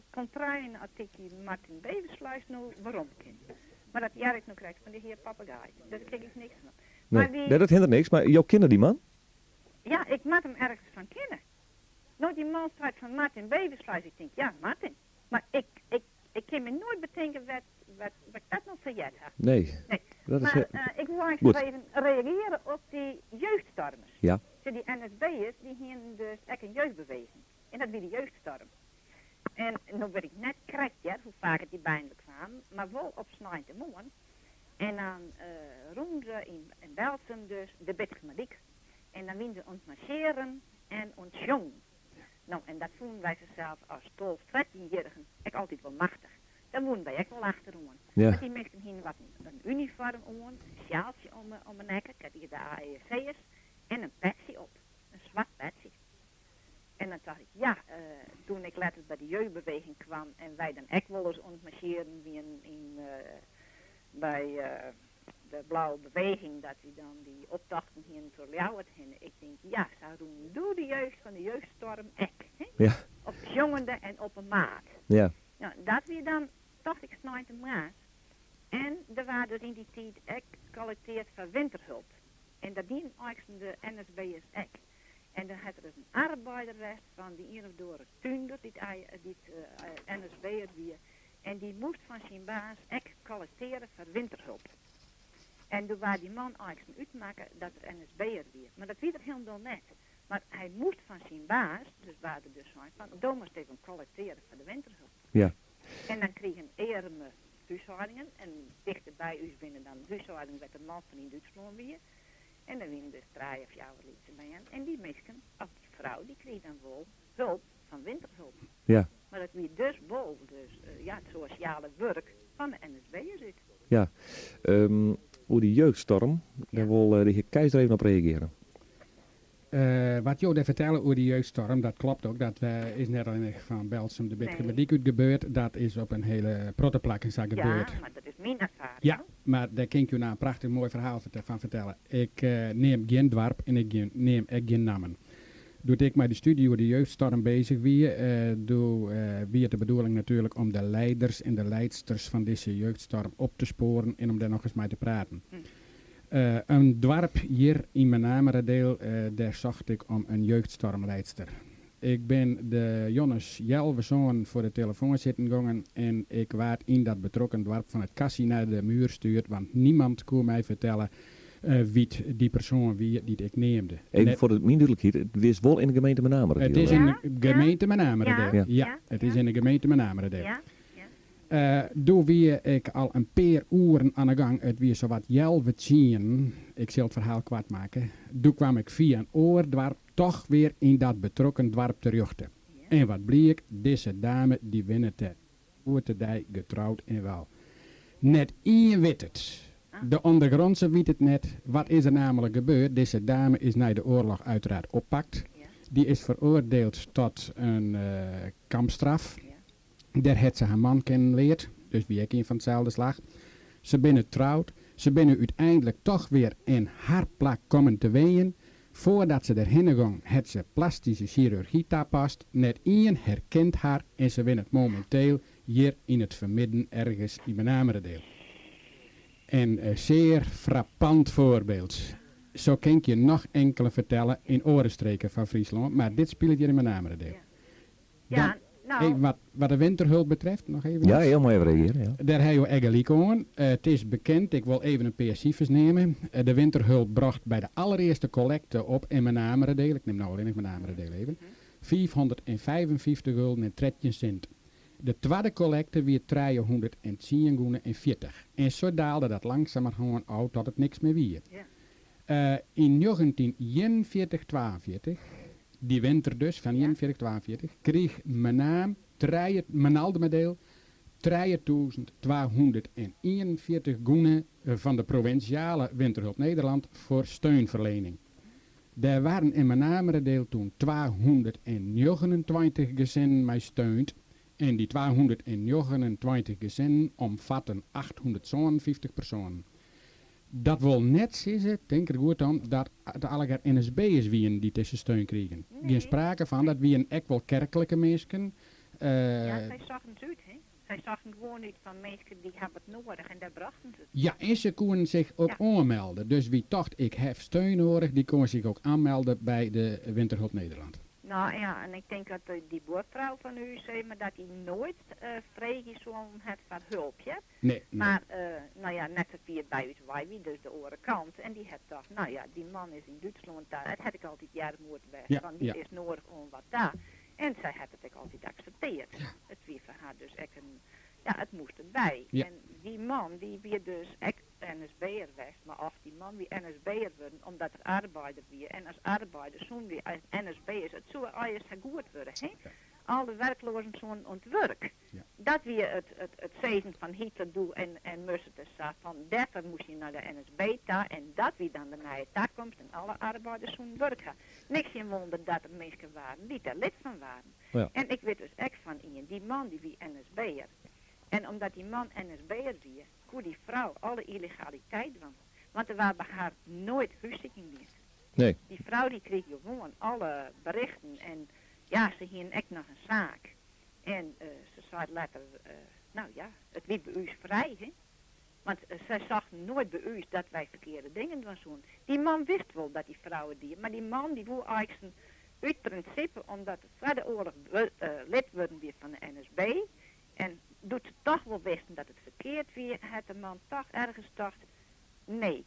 kontreien oft ik dy Martin Beversluis no werom ken. Mar dat hear ik no krekt fan de hear Papegaai. Dêr kin ik niks fan. Nee, Mar dy, nee, dat hinderet niks, mar jo kenne dy man? Ja, ik moat him ergens fan kenne. No, dy man seit fan Martin Beversluis. Ik tink, ja, Martin. Mar ik kin my noait betinke wêr't ik dat no fan heard ha. Nee. Nee. Dat is Mar ik wol eins Goed. noch even reagearje op dy jeugdstormers. Ja. Sjoch, dy NSB'ers dy hienen dus ek in jeugdbeweging. En dat wie de jeugdstorm. En no wit ik net krekt hear, hoe faak oft dy byinoar kamen, mar wol op sneintemoarn. En dan rûnen se yn Berltsum dus de Bitgumerdyk. En dan wienen se oan it marsjearjen en oan it sjongen. No, en dat fûnen wy sels as 12, 13-jierrigen ek altyd wol machtich. Daar woenen wij ek wol achteroan. Ja. Want dy minsken hienen wat in unifoarm oan, in sjaaltsje om 'e nekke, krekt de AEC'ers, en in petsje op, in swart petsje. En dan tocht ik, ja, toen ik letter by de jeugdbeweging kwam en wy dan ek wolris oan it marsjearen wienen yn, by de Blauwe Beweging, dat wy dan dy optochten hienen troch Ljouwert hinne. Ik tink, ja, sa rûnen doe de jeugd fan de jeugdstorm ek, hè? Ja. Op sjongende en op 'e maat. Ja. No, dat wie dan, tocht ik, sneintemoarns. En der waard dus yn dy tiid ek kollekteard foar winterhulp. En dat dienen eins de NSB'ers ek. En dan hat der dus in arbeider west fan dy ien of oare túnder dy't dy't NSB'er wie. En dy moast fan syn baas ek kollekteare foar winterhulp. En doe waard dy man eins útmakke dat er NSB'er wie. Mar dat wie er hielendal net. Mar hy moast fan syn baas, dus waard der dus sein fan, do moatst even kollekteare foar de winterhulp. Ja. En dan krigen earme húshâldingen, en tichteby ús binne dan húshâldingen wêr't de man fan yn Dútslân wie. En der wienen dus trije of fjouwer lytse bern. En dy minsken, of dy frou, dy krige dan wol hulp fan winterhulp. Ja. Mar dat wie dus wol dus, ja, it sosjale wurk fan de NSB'ers út. Ja. Oer dy jeugdstorm, dêr wol de hear Keizer even op reagearje. Wat jo dêr fertelle oer dy jeugdstorm, dat klopt ook. Dat is net allinnich fan Berltsum de Bitgumerdyk út gebeurd, dat is op in hiele protte plakken sa gebeurd. Ja, mar dat is myn erfaring. Ja, mar dêr kin ik jo no in prachtich moai ferhaal fan fertelle. Ik neam gjin doarp en ik neam ek gjin nammen. Doe't ik mei de studie oer de jeugdstorm bezich wie, doe wie it de bedoeling natuerlik om de leiders en de leidsters fan dizze jeugdstorm op te spoaren en om dêr nochris mei te praten. In doarp hjir yn Menameradiel, dêr socht ik om in jeugdstormleidster. Ik bin de jonnes healwei sânen foar de telefoan sitten gongen en ik waard yn dat betrokken doarp fan it kassie nei de muur stuurd, want niemand koe my fertelle wie't dy persoan wie dy't ik neamde. Even foar de myn dúdlikheid, it is wol yn de gemeente Menameradiel? It is yn de gemeente Menameradiel, ja. It is yn de gemeente Menameradiel. Doe wie ik al in pear oeren oan 'e gang, it wie sawat healwei tsienen, ik sil it ferhaal koart makke, doe kwam ik fia in oar doarp toch wer yn dat betrokken doarp terjochte. En wat bliek, dizze dame dy wennet dêr hjoed-de-dei getroud en wel. Net ien wit it. De ondergrondse wit it net. Wat is der namelijk gebeurd? Dizze dame is nei de oarloch uiteraard oppakt. Dy is feroardield tot in kampstraf. Dêr hat se har man kennen leard, dus wie ek ien fan itselde slach. Se binne troud, se binne úteinlik toch wer yn har plak kommen te wenjen. Foardat se derhinne gong, hat se plastyske sjirurgy tapast. Net ien herkent har en se wennet mominteel hjir yn it fermidden ergens yn Menameradiel. In sear frappant foarbyld. Sa kin ik je noch inkele fertelle yn oare streken fan Fryslân, mar dit spilet hjir yn Menameradiel. Ja, no. Even wat, wat de winterhulp betreft, noch even Ja, iets. jo meie even reagearje, ja. Dêr ha jo ek gelyk oan. It is bekend, ik wol even in pear sifers neame. De winterhulp brocht by de allerearste kollekte op yn Menameradiel, ik nim no allinnich Menameradiel even, 555 gulden en 13 sint. De twadde kollekte wie 310 gûne en 40. En sa daalde dat langsumerhân ôf tot it niks mear wie. Yn 1941, 42, dy winter dus fan 41, 42, kriich Menaam trije, Menaldumadeel 3241 gûne fan de Provinsjale Winterhulp Nederland foar steunferliening. Dêr waarden yn Menameradiel toen 229 gesinnen mei steund en dy 229 gesinnen omfatten 857 persoanen. Dat wol net sizze, tink der goed om, dat it allegear NSB'ers wienen dy't dizze steun krigen. Gjin sprake fan, dat wienen ek wol kerklike minsken. Ja, sy sochten it út, hè. Sy sochten gewoan út fan minsken dy hawwe it noadich en dêr brochten se it. Ja, en se koenen sich ook oanmelde. Dus wie tocht ik haw steun noadich, dy koe sich ook aanmelde by de Winterhulp Nederland. No ja, en ik tink dat dy buorfrou fan ús, sis mar, dat dy noait freegje soe hat foar hulp, hear. Nee, nee. Mar, no ja, net sa fier by ús wei wie dus de oare kant. En dy hat tocht, no ja, dy man is yn Dútslân ta, it hat ek altyd earmoed west, want dy is noadich oan wat ta. En sy hat it ek altyd aksepteard. It wie foar har dus ek in, ja, it moast derby. En dy man, dy wie dus ek NSB'er west, mar och, dy man wie NSB'er wurden omdat er arbeider wie. En as arbeider soenen dy NSB'ers, it soe allegear sa goed wurde, hè? Al de werkloazen soenen oan it wurk. Dat wie it, it, it sizzen fan Hitler doe en, en Mussert en sa, fan dêrfoar moast je nei de NSB ta en dat wie dan de nije takomst en alle arbeiders soenen wurk ha. Niks gjin wûnder dat der minsken waarden dy't dêr lid fan waarden. Ja. En ik wit dus ek fan ien, dy man dy wie NSB'er. En omdat dy man NSB'er wie, koe dy frou alle yllegaliteit dwaan. Want der waard by har noait hússiking dien. Nee. Dy frou dy krige gewoan alle berichten en ja, se hienen ek noch in saak. En se sei letter, nou ja, it wie by ús frij, hè. Want sy sochten noait by ús dat wy ferkearde dingen dwaan soenen. Dy man wist wol dat dy frou it die, mar dy man dy woe eiksen út prinsipe, omdat er foar de oarloch lid wurden wie fan de NSB, en doe't se toch wol wisten dat it ferkeard wie, hat de man toch ergens tocht, nee,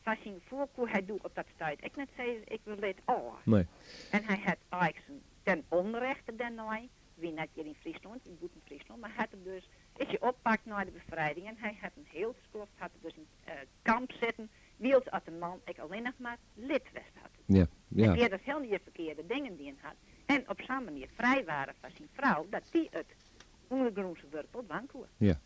foar syn gefoel koe hy doe op dat stuit ek net sizze, ik wurd lid ôf. Nee. En hy hat eiksen ten onrechte dêrnei, wie net hjir yn Fryslân, it wie bûten Fryslân, mar hat er dus, is hy oppakt nei de befrijding en hy hat in hiel skoft hat er dus yn kamp sitten, wylst at de man ek allinnich mar lid west hat. Ja, ja. En fierders hiel gjin ferkearde dingen dien hat en op sa'n manier frij waren foar syn frou dat dy it ûndergrûnse wurk wol dwaan koe. Ja,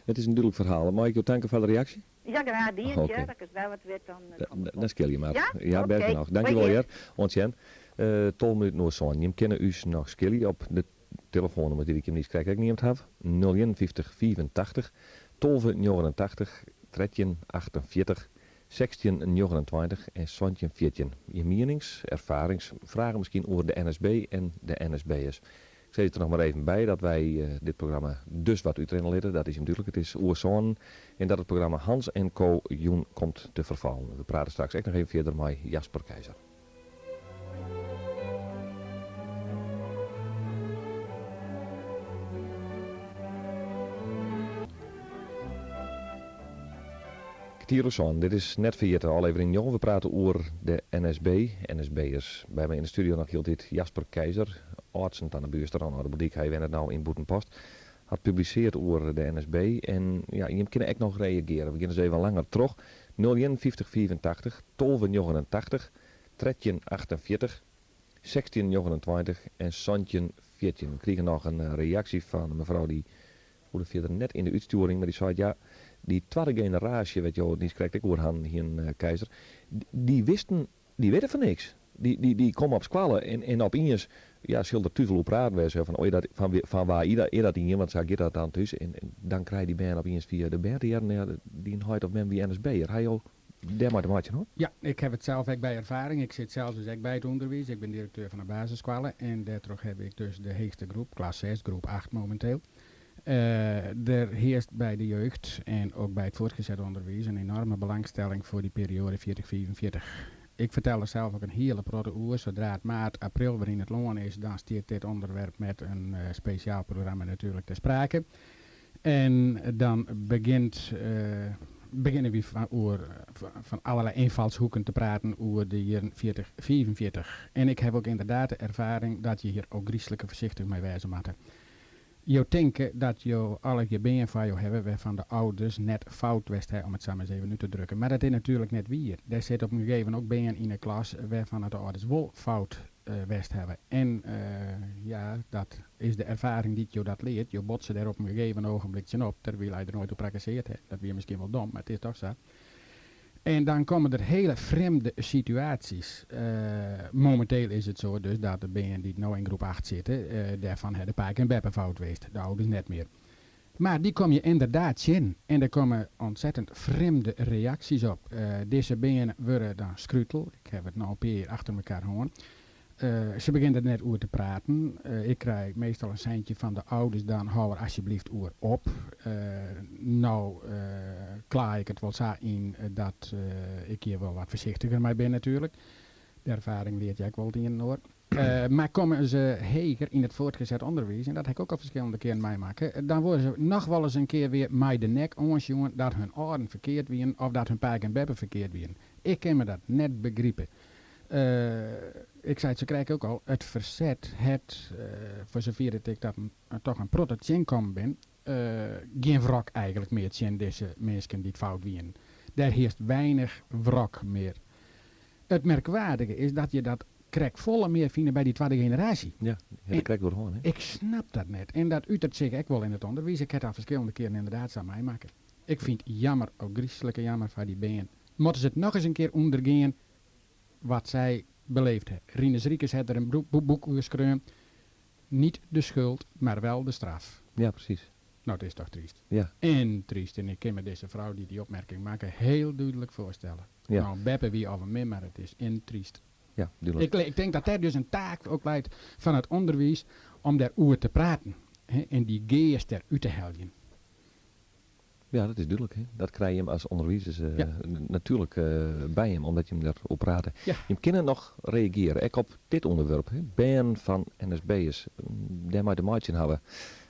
it is in dúdlik ferhaal. Mei ik jo tanke foar de reaksje? Ja, graach dien, Oké. Tja, as ik ris wer wat wit, dan kom ik Dan skilje mar. Ja? Ja, bêst Oké. genôch. Dankjewol Hoi, hear. Oant sjen. 12 minuten oer sân. Jim kinne ús noch skilje op de telefoannûmers dy't ik jim niiskrekt ek neamd haw, 051 85 12 89 13 48 16 29 en 17 14. Jim mienings, erfarings, fragen miskien oer de NSB en de NSB'ers. Ik sis der noch mar even by dat wy dit programma dus wat útrinne litte, dat is jim dúdlik, it is oer sânen en dat it programma Hans en Co jûn komt te ferfallen. We prate straks ek noch even fierder mei Jasper Keizer. Kertier oer sânen, dit is Net Ferjitte, ôflevering njoggen. We prate oer de NSB, NSB'ers. By my yn de studio noch hieltyd Jasper Keizer, âld Sint-Annabuerster oan de Âlde Dyk. Hy wennet no yn Bûtenpost. Hat publiseard oer de NSB en ja, jim kinne ek noch reagearje. We gean dus even langer troch. 051 85 12 89 13 48 16 29 en 17 14. We krigen noch in reaksje fan in mefrou dy hoegde fierder net yn de útstjoering, mar dy seit ja, dy twadde generaasje wêr't jo it niiskrekt ek oer han hienen Keizer, dy wisten Dy witte fan niks. Dy, dy, dy komme op skoalle en, en opiens, ja, sil der thús wol oer praten wêze, fan, oh, dat, fan, fan wa is dat ien, want sa giet dat dan thús. En, en dan krije dy bern opiens fia de bern te hearren, ja, dyn heit of mem wie NSB'er. Ha jo dêrmei te meitsjen hân? Ja, ik haw it sels ek by erfaring. Ik sit sels dus ek by it ûnderwiis. Ik bin direkteur fan in basisskoalle en dêrtroch haw ik dus de heechste groep, klas 6, groep 8 mominteel. Der hearst by de jeugd en ook by it fuortgeset ûnderwiis in enorme belangstelling foar dy perioade 40, 45. Ik fertel der sels ek in hiele protte oer. Sadree't maart, april wer yn it lân is, dan stiet dit ûnderwerp met in spesjaal programma natuerlik ter sprake. En dan begjint, begjinne wy oer fan allerlei ynfalshoeken te praten oer de jierren 40, 45. En ik haw ook ynderdaad de erfaring dat je hjir ôfgryslike foarsichtich mei wêze moatte. Jo tinke dat jo allegear bern foar jo hawwe wêrfan de âlders net fout west ha, om it sa mar ris even út te drukken. Mar dat is natuerlik net wier. Der sit op in gegeven ook bern yn 'e klas wêrfan de âlders wol fout west hawwe. En ja, dat is de erfaring dy't jo dat leart. Jo botse dêr op in gegeven ogenblik tsjinop, terwyl hy der noait oer prakkeseard hat. Dat wie miskien wol dom, mar it is toch sa. En dan komme der hiele frjemde situaasjes. Mominteel is it sa dus dat de bern dy't no yn groep 8 sitte, dêrfan ha de pake en beppe fout west, de âlders net mear. Mar dy kom je ynderdaad tsjin en der komme ontzettend frjemde reaksjes op. Dizze bern wurde dan skrutel, ik haw it no in pear jier achter mekaar hân. Se begjinne der net oer te praten. Ik krij meastal in seintje fan de âlders dan, hâld der asjebleaft oer op. No klaai ik it wol sa yn dat ik hjir wol wat foarsichtiger mei bin natuerlik. De erfaring leart je ek wol it ien en oar. Mar komme se heger yn it voortgezet onderwijs, en dat ha ik ook al ferskillende kearen meimakke, dan wurde se noch wolris in kear wer mei de nek oansjoen dat hun âlden ferkeard wienen of dat hun pake en beppe ferkeard wienen. Ik kin me dat net begripe. Ik sei it sakrekt ek al, it ferset hat, foar safier't ik dat toch in protte tsjinkommen bin, gjin wrok eigenlik mear tsjin dizze minsken dy't fout wienen. Dêr hearst weinich wrok mear. It merkwaardige is dat je dat. krekt folle mear fine by dy twadde generaasje. Ja, ha der krekt oer hân, hè? Ik snap dat net. En dat utert sich ek wol yn it ûnderwiis. Ik ha it al ferskillende kearen ynderdaad sa meimakke. Ik fyn it jammer, ôfgryslike jammer foar dy bern. Moatte se it noch ris in kear ûndergean wat sy beleefd ha. Rinus Riekes hat der in boek oer skreaun, Niet de schuld, maar wel de straf. Ja, precies. No, it is toch tryst. Ja. En tryst. En ik kin me dizze frou dy't dy opmerking makke heel dúdlik foarstelle. Ja. No, beppe wie of in mem, mar it is en tryst. Ja, dúdlik. Ik tink dat dêr dus in taak ook leit fan it ûnderwiis om dêr oer te praten en dy geast der út te heljen. Ja, dat is dúdlik. Hè. Dat krije jim as ûnderwizers natuerlik by jim, omdat jim der oer prate. Jim kinne noch reagearje, ek op dit ûnderwurp. Hè. Bern fan NSB'ers dêrmei te meitsjen hawwe,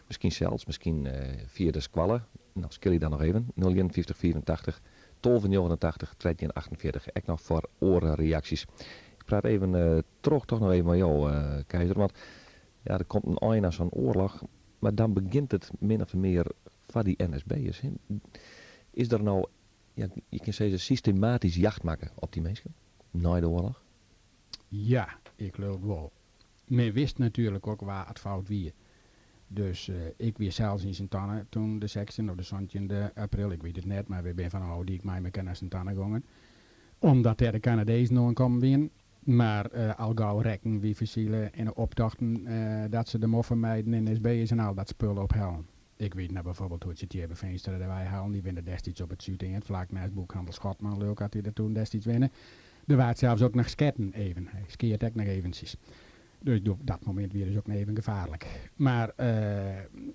miskien sels, miskien fia de skoalle. No, skilje dan noch even, 051 85 12 89 13 48, ek noch foar oare reaksjes. Ik praat even troch, toch noch even mei jo, Keizer, want ja, der komt in ein oan sa'n oarloch, mar dan begjint it min of mear foar dy NSB'ers. Is der no, ja, je kinne sizze, systematysk jacht makke op dy minsken nei de oarloch? Ja, ik leau it wol. Men wist natuerlik ook wa it fout wie. Dus ik wie sels yn Sint-Anne toen de sechstjinde of de santjinde april, ik wit it net, mar wy binne fan de Ofdyk mei mekoar nei Sint-Anne gongen, omdat dêr de Kanadezen oankommen wienen. Mar al gau rekken wy fersile yn de optochten dat se de moffenmeiden en NSB'ers en al dat spul ophellen. Ik wit noch bijvoorbeeld hoe't se Tjibbe Veenstra der wei hellen, dy wenne destiids op it Súdend, flak neist boekhandel Schotman, leau ik hat hy der toen destiids wenne. Der waard sels ook noch sketten even, hy skeat ek noch eventsjes. Dus doe, dat momint wie dus ook noch even gefaarlik. Mar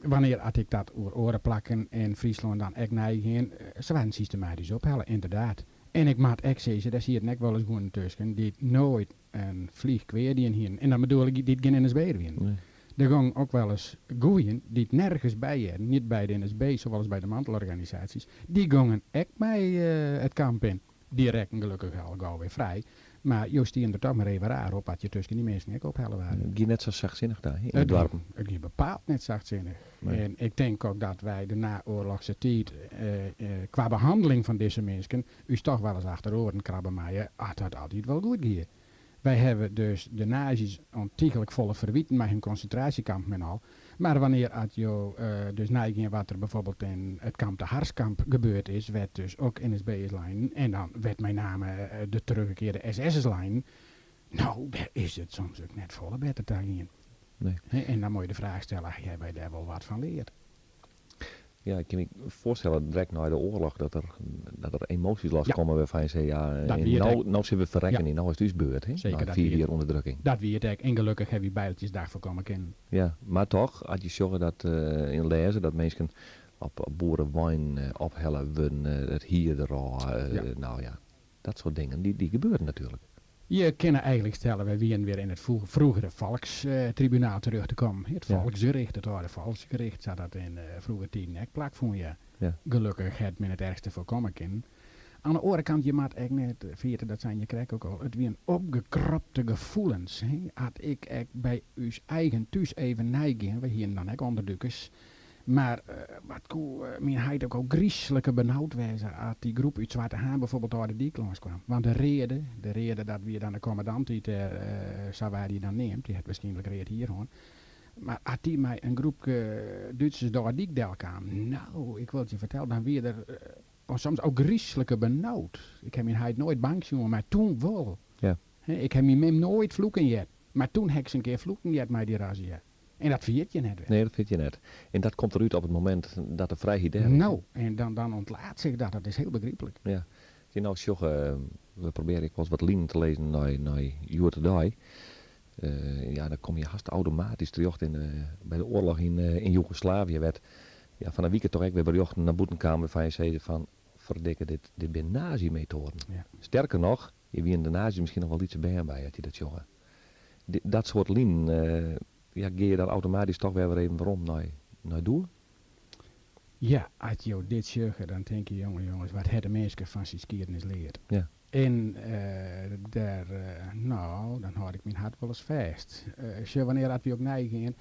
wannear at ik dat oer oare plakken yn Fryslân dan ek neigean, se waarden systematysk ophelle, ynderdaad. En ik moat ek sizze, dêr sieten ek wolris guon tusken dy't noait in fliich kwea dien hienen. En dan bedoel ik dy't gjin NSB'er wienen. Der gongen ook welris goeien dy't nergens by hearden, net by de NSB sawol as by de mantelorganisaasjes, dy gongen ek mei it kamp yn. Dy rekken gelokkich al gau wer frij, mar jo stienen der toch mar even raar op at je tusken dy minsken ek ophelle waarden. It gie net sa sachtsinnich ta, hè, yn de doarpen? It gie bepaald net sachtsinnich. En ik tink ook dat wy de naoarlochse tiid kwa behanneling fan dizze minsken ús toch welris achter oaren krabbe meie at dat altyd wol goed gie. Wy hawwe dus de nazi's ontiegelijk folle ferwiten mei hun konsintraasjekampen en al, mar wannear at jo dus neigean wat der bijvoorbeeld yn it kamp de Harskamp gebeurd is, wêr't dus ook NSB'ers leinen en dan wêr't mei name de teruggekeerde SS'ers leinen, no dêr is it soms ek net folle better ta gien. Nee. En dan moat je de fraach stelle, hawwe wy dêr wol wat fan leard? Ja, ik kin my foarstelle direkt nei de oarloch dat der, dat der emoasjes loskomme wêrfan je sizze, ja, Dat wie it no, ek. no sille we ferrekken Ja. en no is it ús beurt, hè, Seker, nei dat fiif wie it. jier ûnderdrukking. Dat wie it ek. En gelokkich hawwe wy Bijltjesdag foarkomme kinnen. Ja, mar toch, as je sjogge dat en lêze dat minsken op boereweinen ophelle wurden, it hier derôf, no ja, dat soart dingen, dy gebeurden natuerlik. Je kinne eigenlik stelle, wy wienen wer yn it froegere folkstribunaal terjochte te kommen. It Volksgericht, it âlde Volksgericht, sa't dat yn froegere tiden ek plakfûn, ja. Gelokkich hat men it erchste foarkomme kinnen. Oan de oare kant, je moat ek net ferjitte, dat seine je krekt ook al, it wienen opgekropte gefoelens. At ik ek by ús eigen thús even neigean, wy hienen dan ek ûnderdûkers, Mar wat koe myn heit ek ôfgryslike benaud wêze at dy groep út Swarte Haan bijvoorbeeld ôf de dyk lâns kwam. Want de Reade, de Reade dat wie dan de kommandant dy't dêr, sa waard dy dan neamd, dy hat wierskynlik read hier hân. Mar at dy mei in groepke Dútsers de dyk del kaam, no, ik wol it je fertelle, dan wie der soms ôfgryslike benaud. Ik ha myn heit noait bang sjoen, mar toen wol. Ik ha myn mem noait floeken heard, mar toen ha ik se in kear floeken heard mei dy razzia. En dat ferjit je net wer. Nee, dat ferjit je net. En dat komt derút op it momint dat de frijheid dêr is. No, en dan, dan ûntlaadt sich dat. Dat is hiel begryplik. Ja. As je no sjogge, we probearje ek wolris wat linen te lizzen nei, nei hjoed-de-dei. Ja, dan komme je hast automatysk terjochte yn, by de oarloch yn, yn Joegoslavië, wêr't ja, fan 'e wike toch ek wer berjochten nei bûten kamen wêrfan je sizze fan, ferdikke, dit, dit binne nazi-metoaden. Sterker noch, hjir wienen de nazi's miskien noch wol lytse bern by, as je dat sjogge. Dat soart linen, ja, gean je dan automatysk toch wer wer even werom nei, nei doe? Ja, as jo dit sjogge, dan tinke je, jonge jonges, wat hat de minske fan syn skiednis leard? En dêr, no, dan hâld ik myn hart wolris fêst. Sjoch, wannear at wy ook neigean,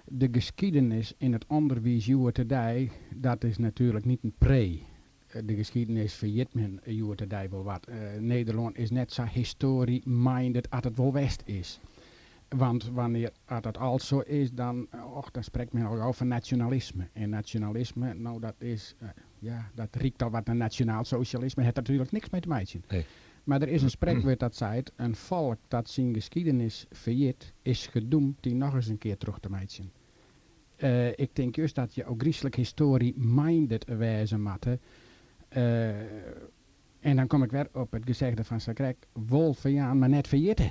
de geskiedenis yn it ûnderwiis hjoed-de-dei, dat is natuerlik net in pre. De geschiedenis ferjit men hjoed-de-dei wol wat. Nederlân is net sa history-minded at it wol west is. Want wannear at dat al sa is, dan, och, dan sprekt men al gau fan nasjonalisme. En nasjonalisme, no dat is, ja, dat riekt al wat nei nasjonaalsosjalisme, hat der natuerlik niks mei te meitsjen. Nee. Mar der is in sprekwurd dat seit, in folk dat syn geschiedenis ferjit, is gedoemd dy nochris in kear troch te meitsjen. Ik tink just dat je ôfgryslik history-minded wêze moatte. En dan kom ik wer op it gezegde fan sakrekt, wol ferjaan, mar net ferjitte.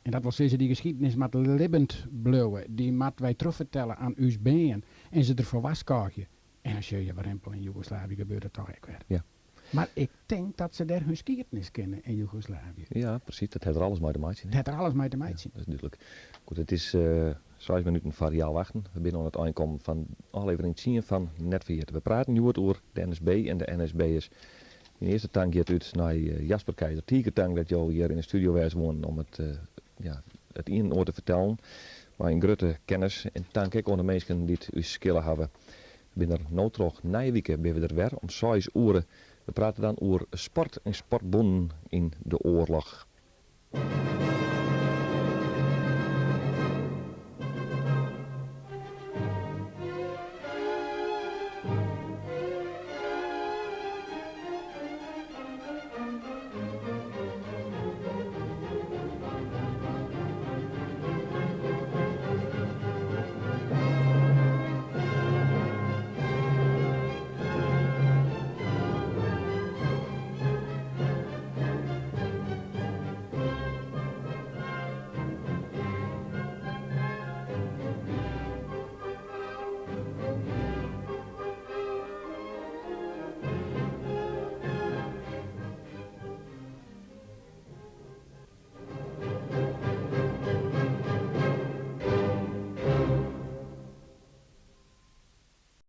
En dat wol sizze, dy geschiedenis moat libbend bliuwe. Dy moat wy trochfertelle aan ús bern en se derfoar warskôgje. En dan sjoch je warempel yn Joegoslavië gebeurt it toch ek wer. Ja. Mar ik tink dat se dêr hun skiednis kinne yn Joegoslavië. Ja, presys. Dat hat der alles mei te meitsjen. Dat hat der alles mei te meitsjen. Ja, dat is dúdlik. Goed, it is seis minuten foar healwei achten. We binne oan it ein kommen fan ôflevering tsien fan Net Ferjitte. We praten hjoed oer de NSB en de NSB'ers. Myn earste tank giet út nei Jasper Keizer. Tige tank dat jo hjir yn de studio wêze woenen om it, ja, it ien en oar te fertellen. Mei in grutte kennis. En tank ek oan de minsken dy't ús skille hawwe. We binne der no troch. Nije wike binne we der wer om seis oere. We prate dan oer sport en sportbûnen yn de oarloch.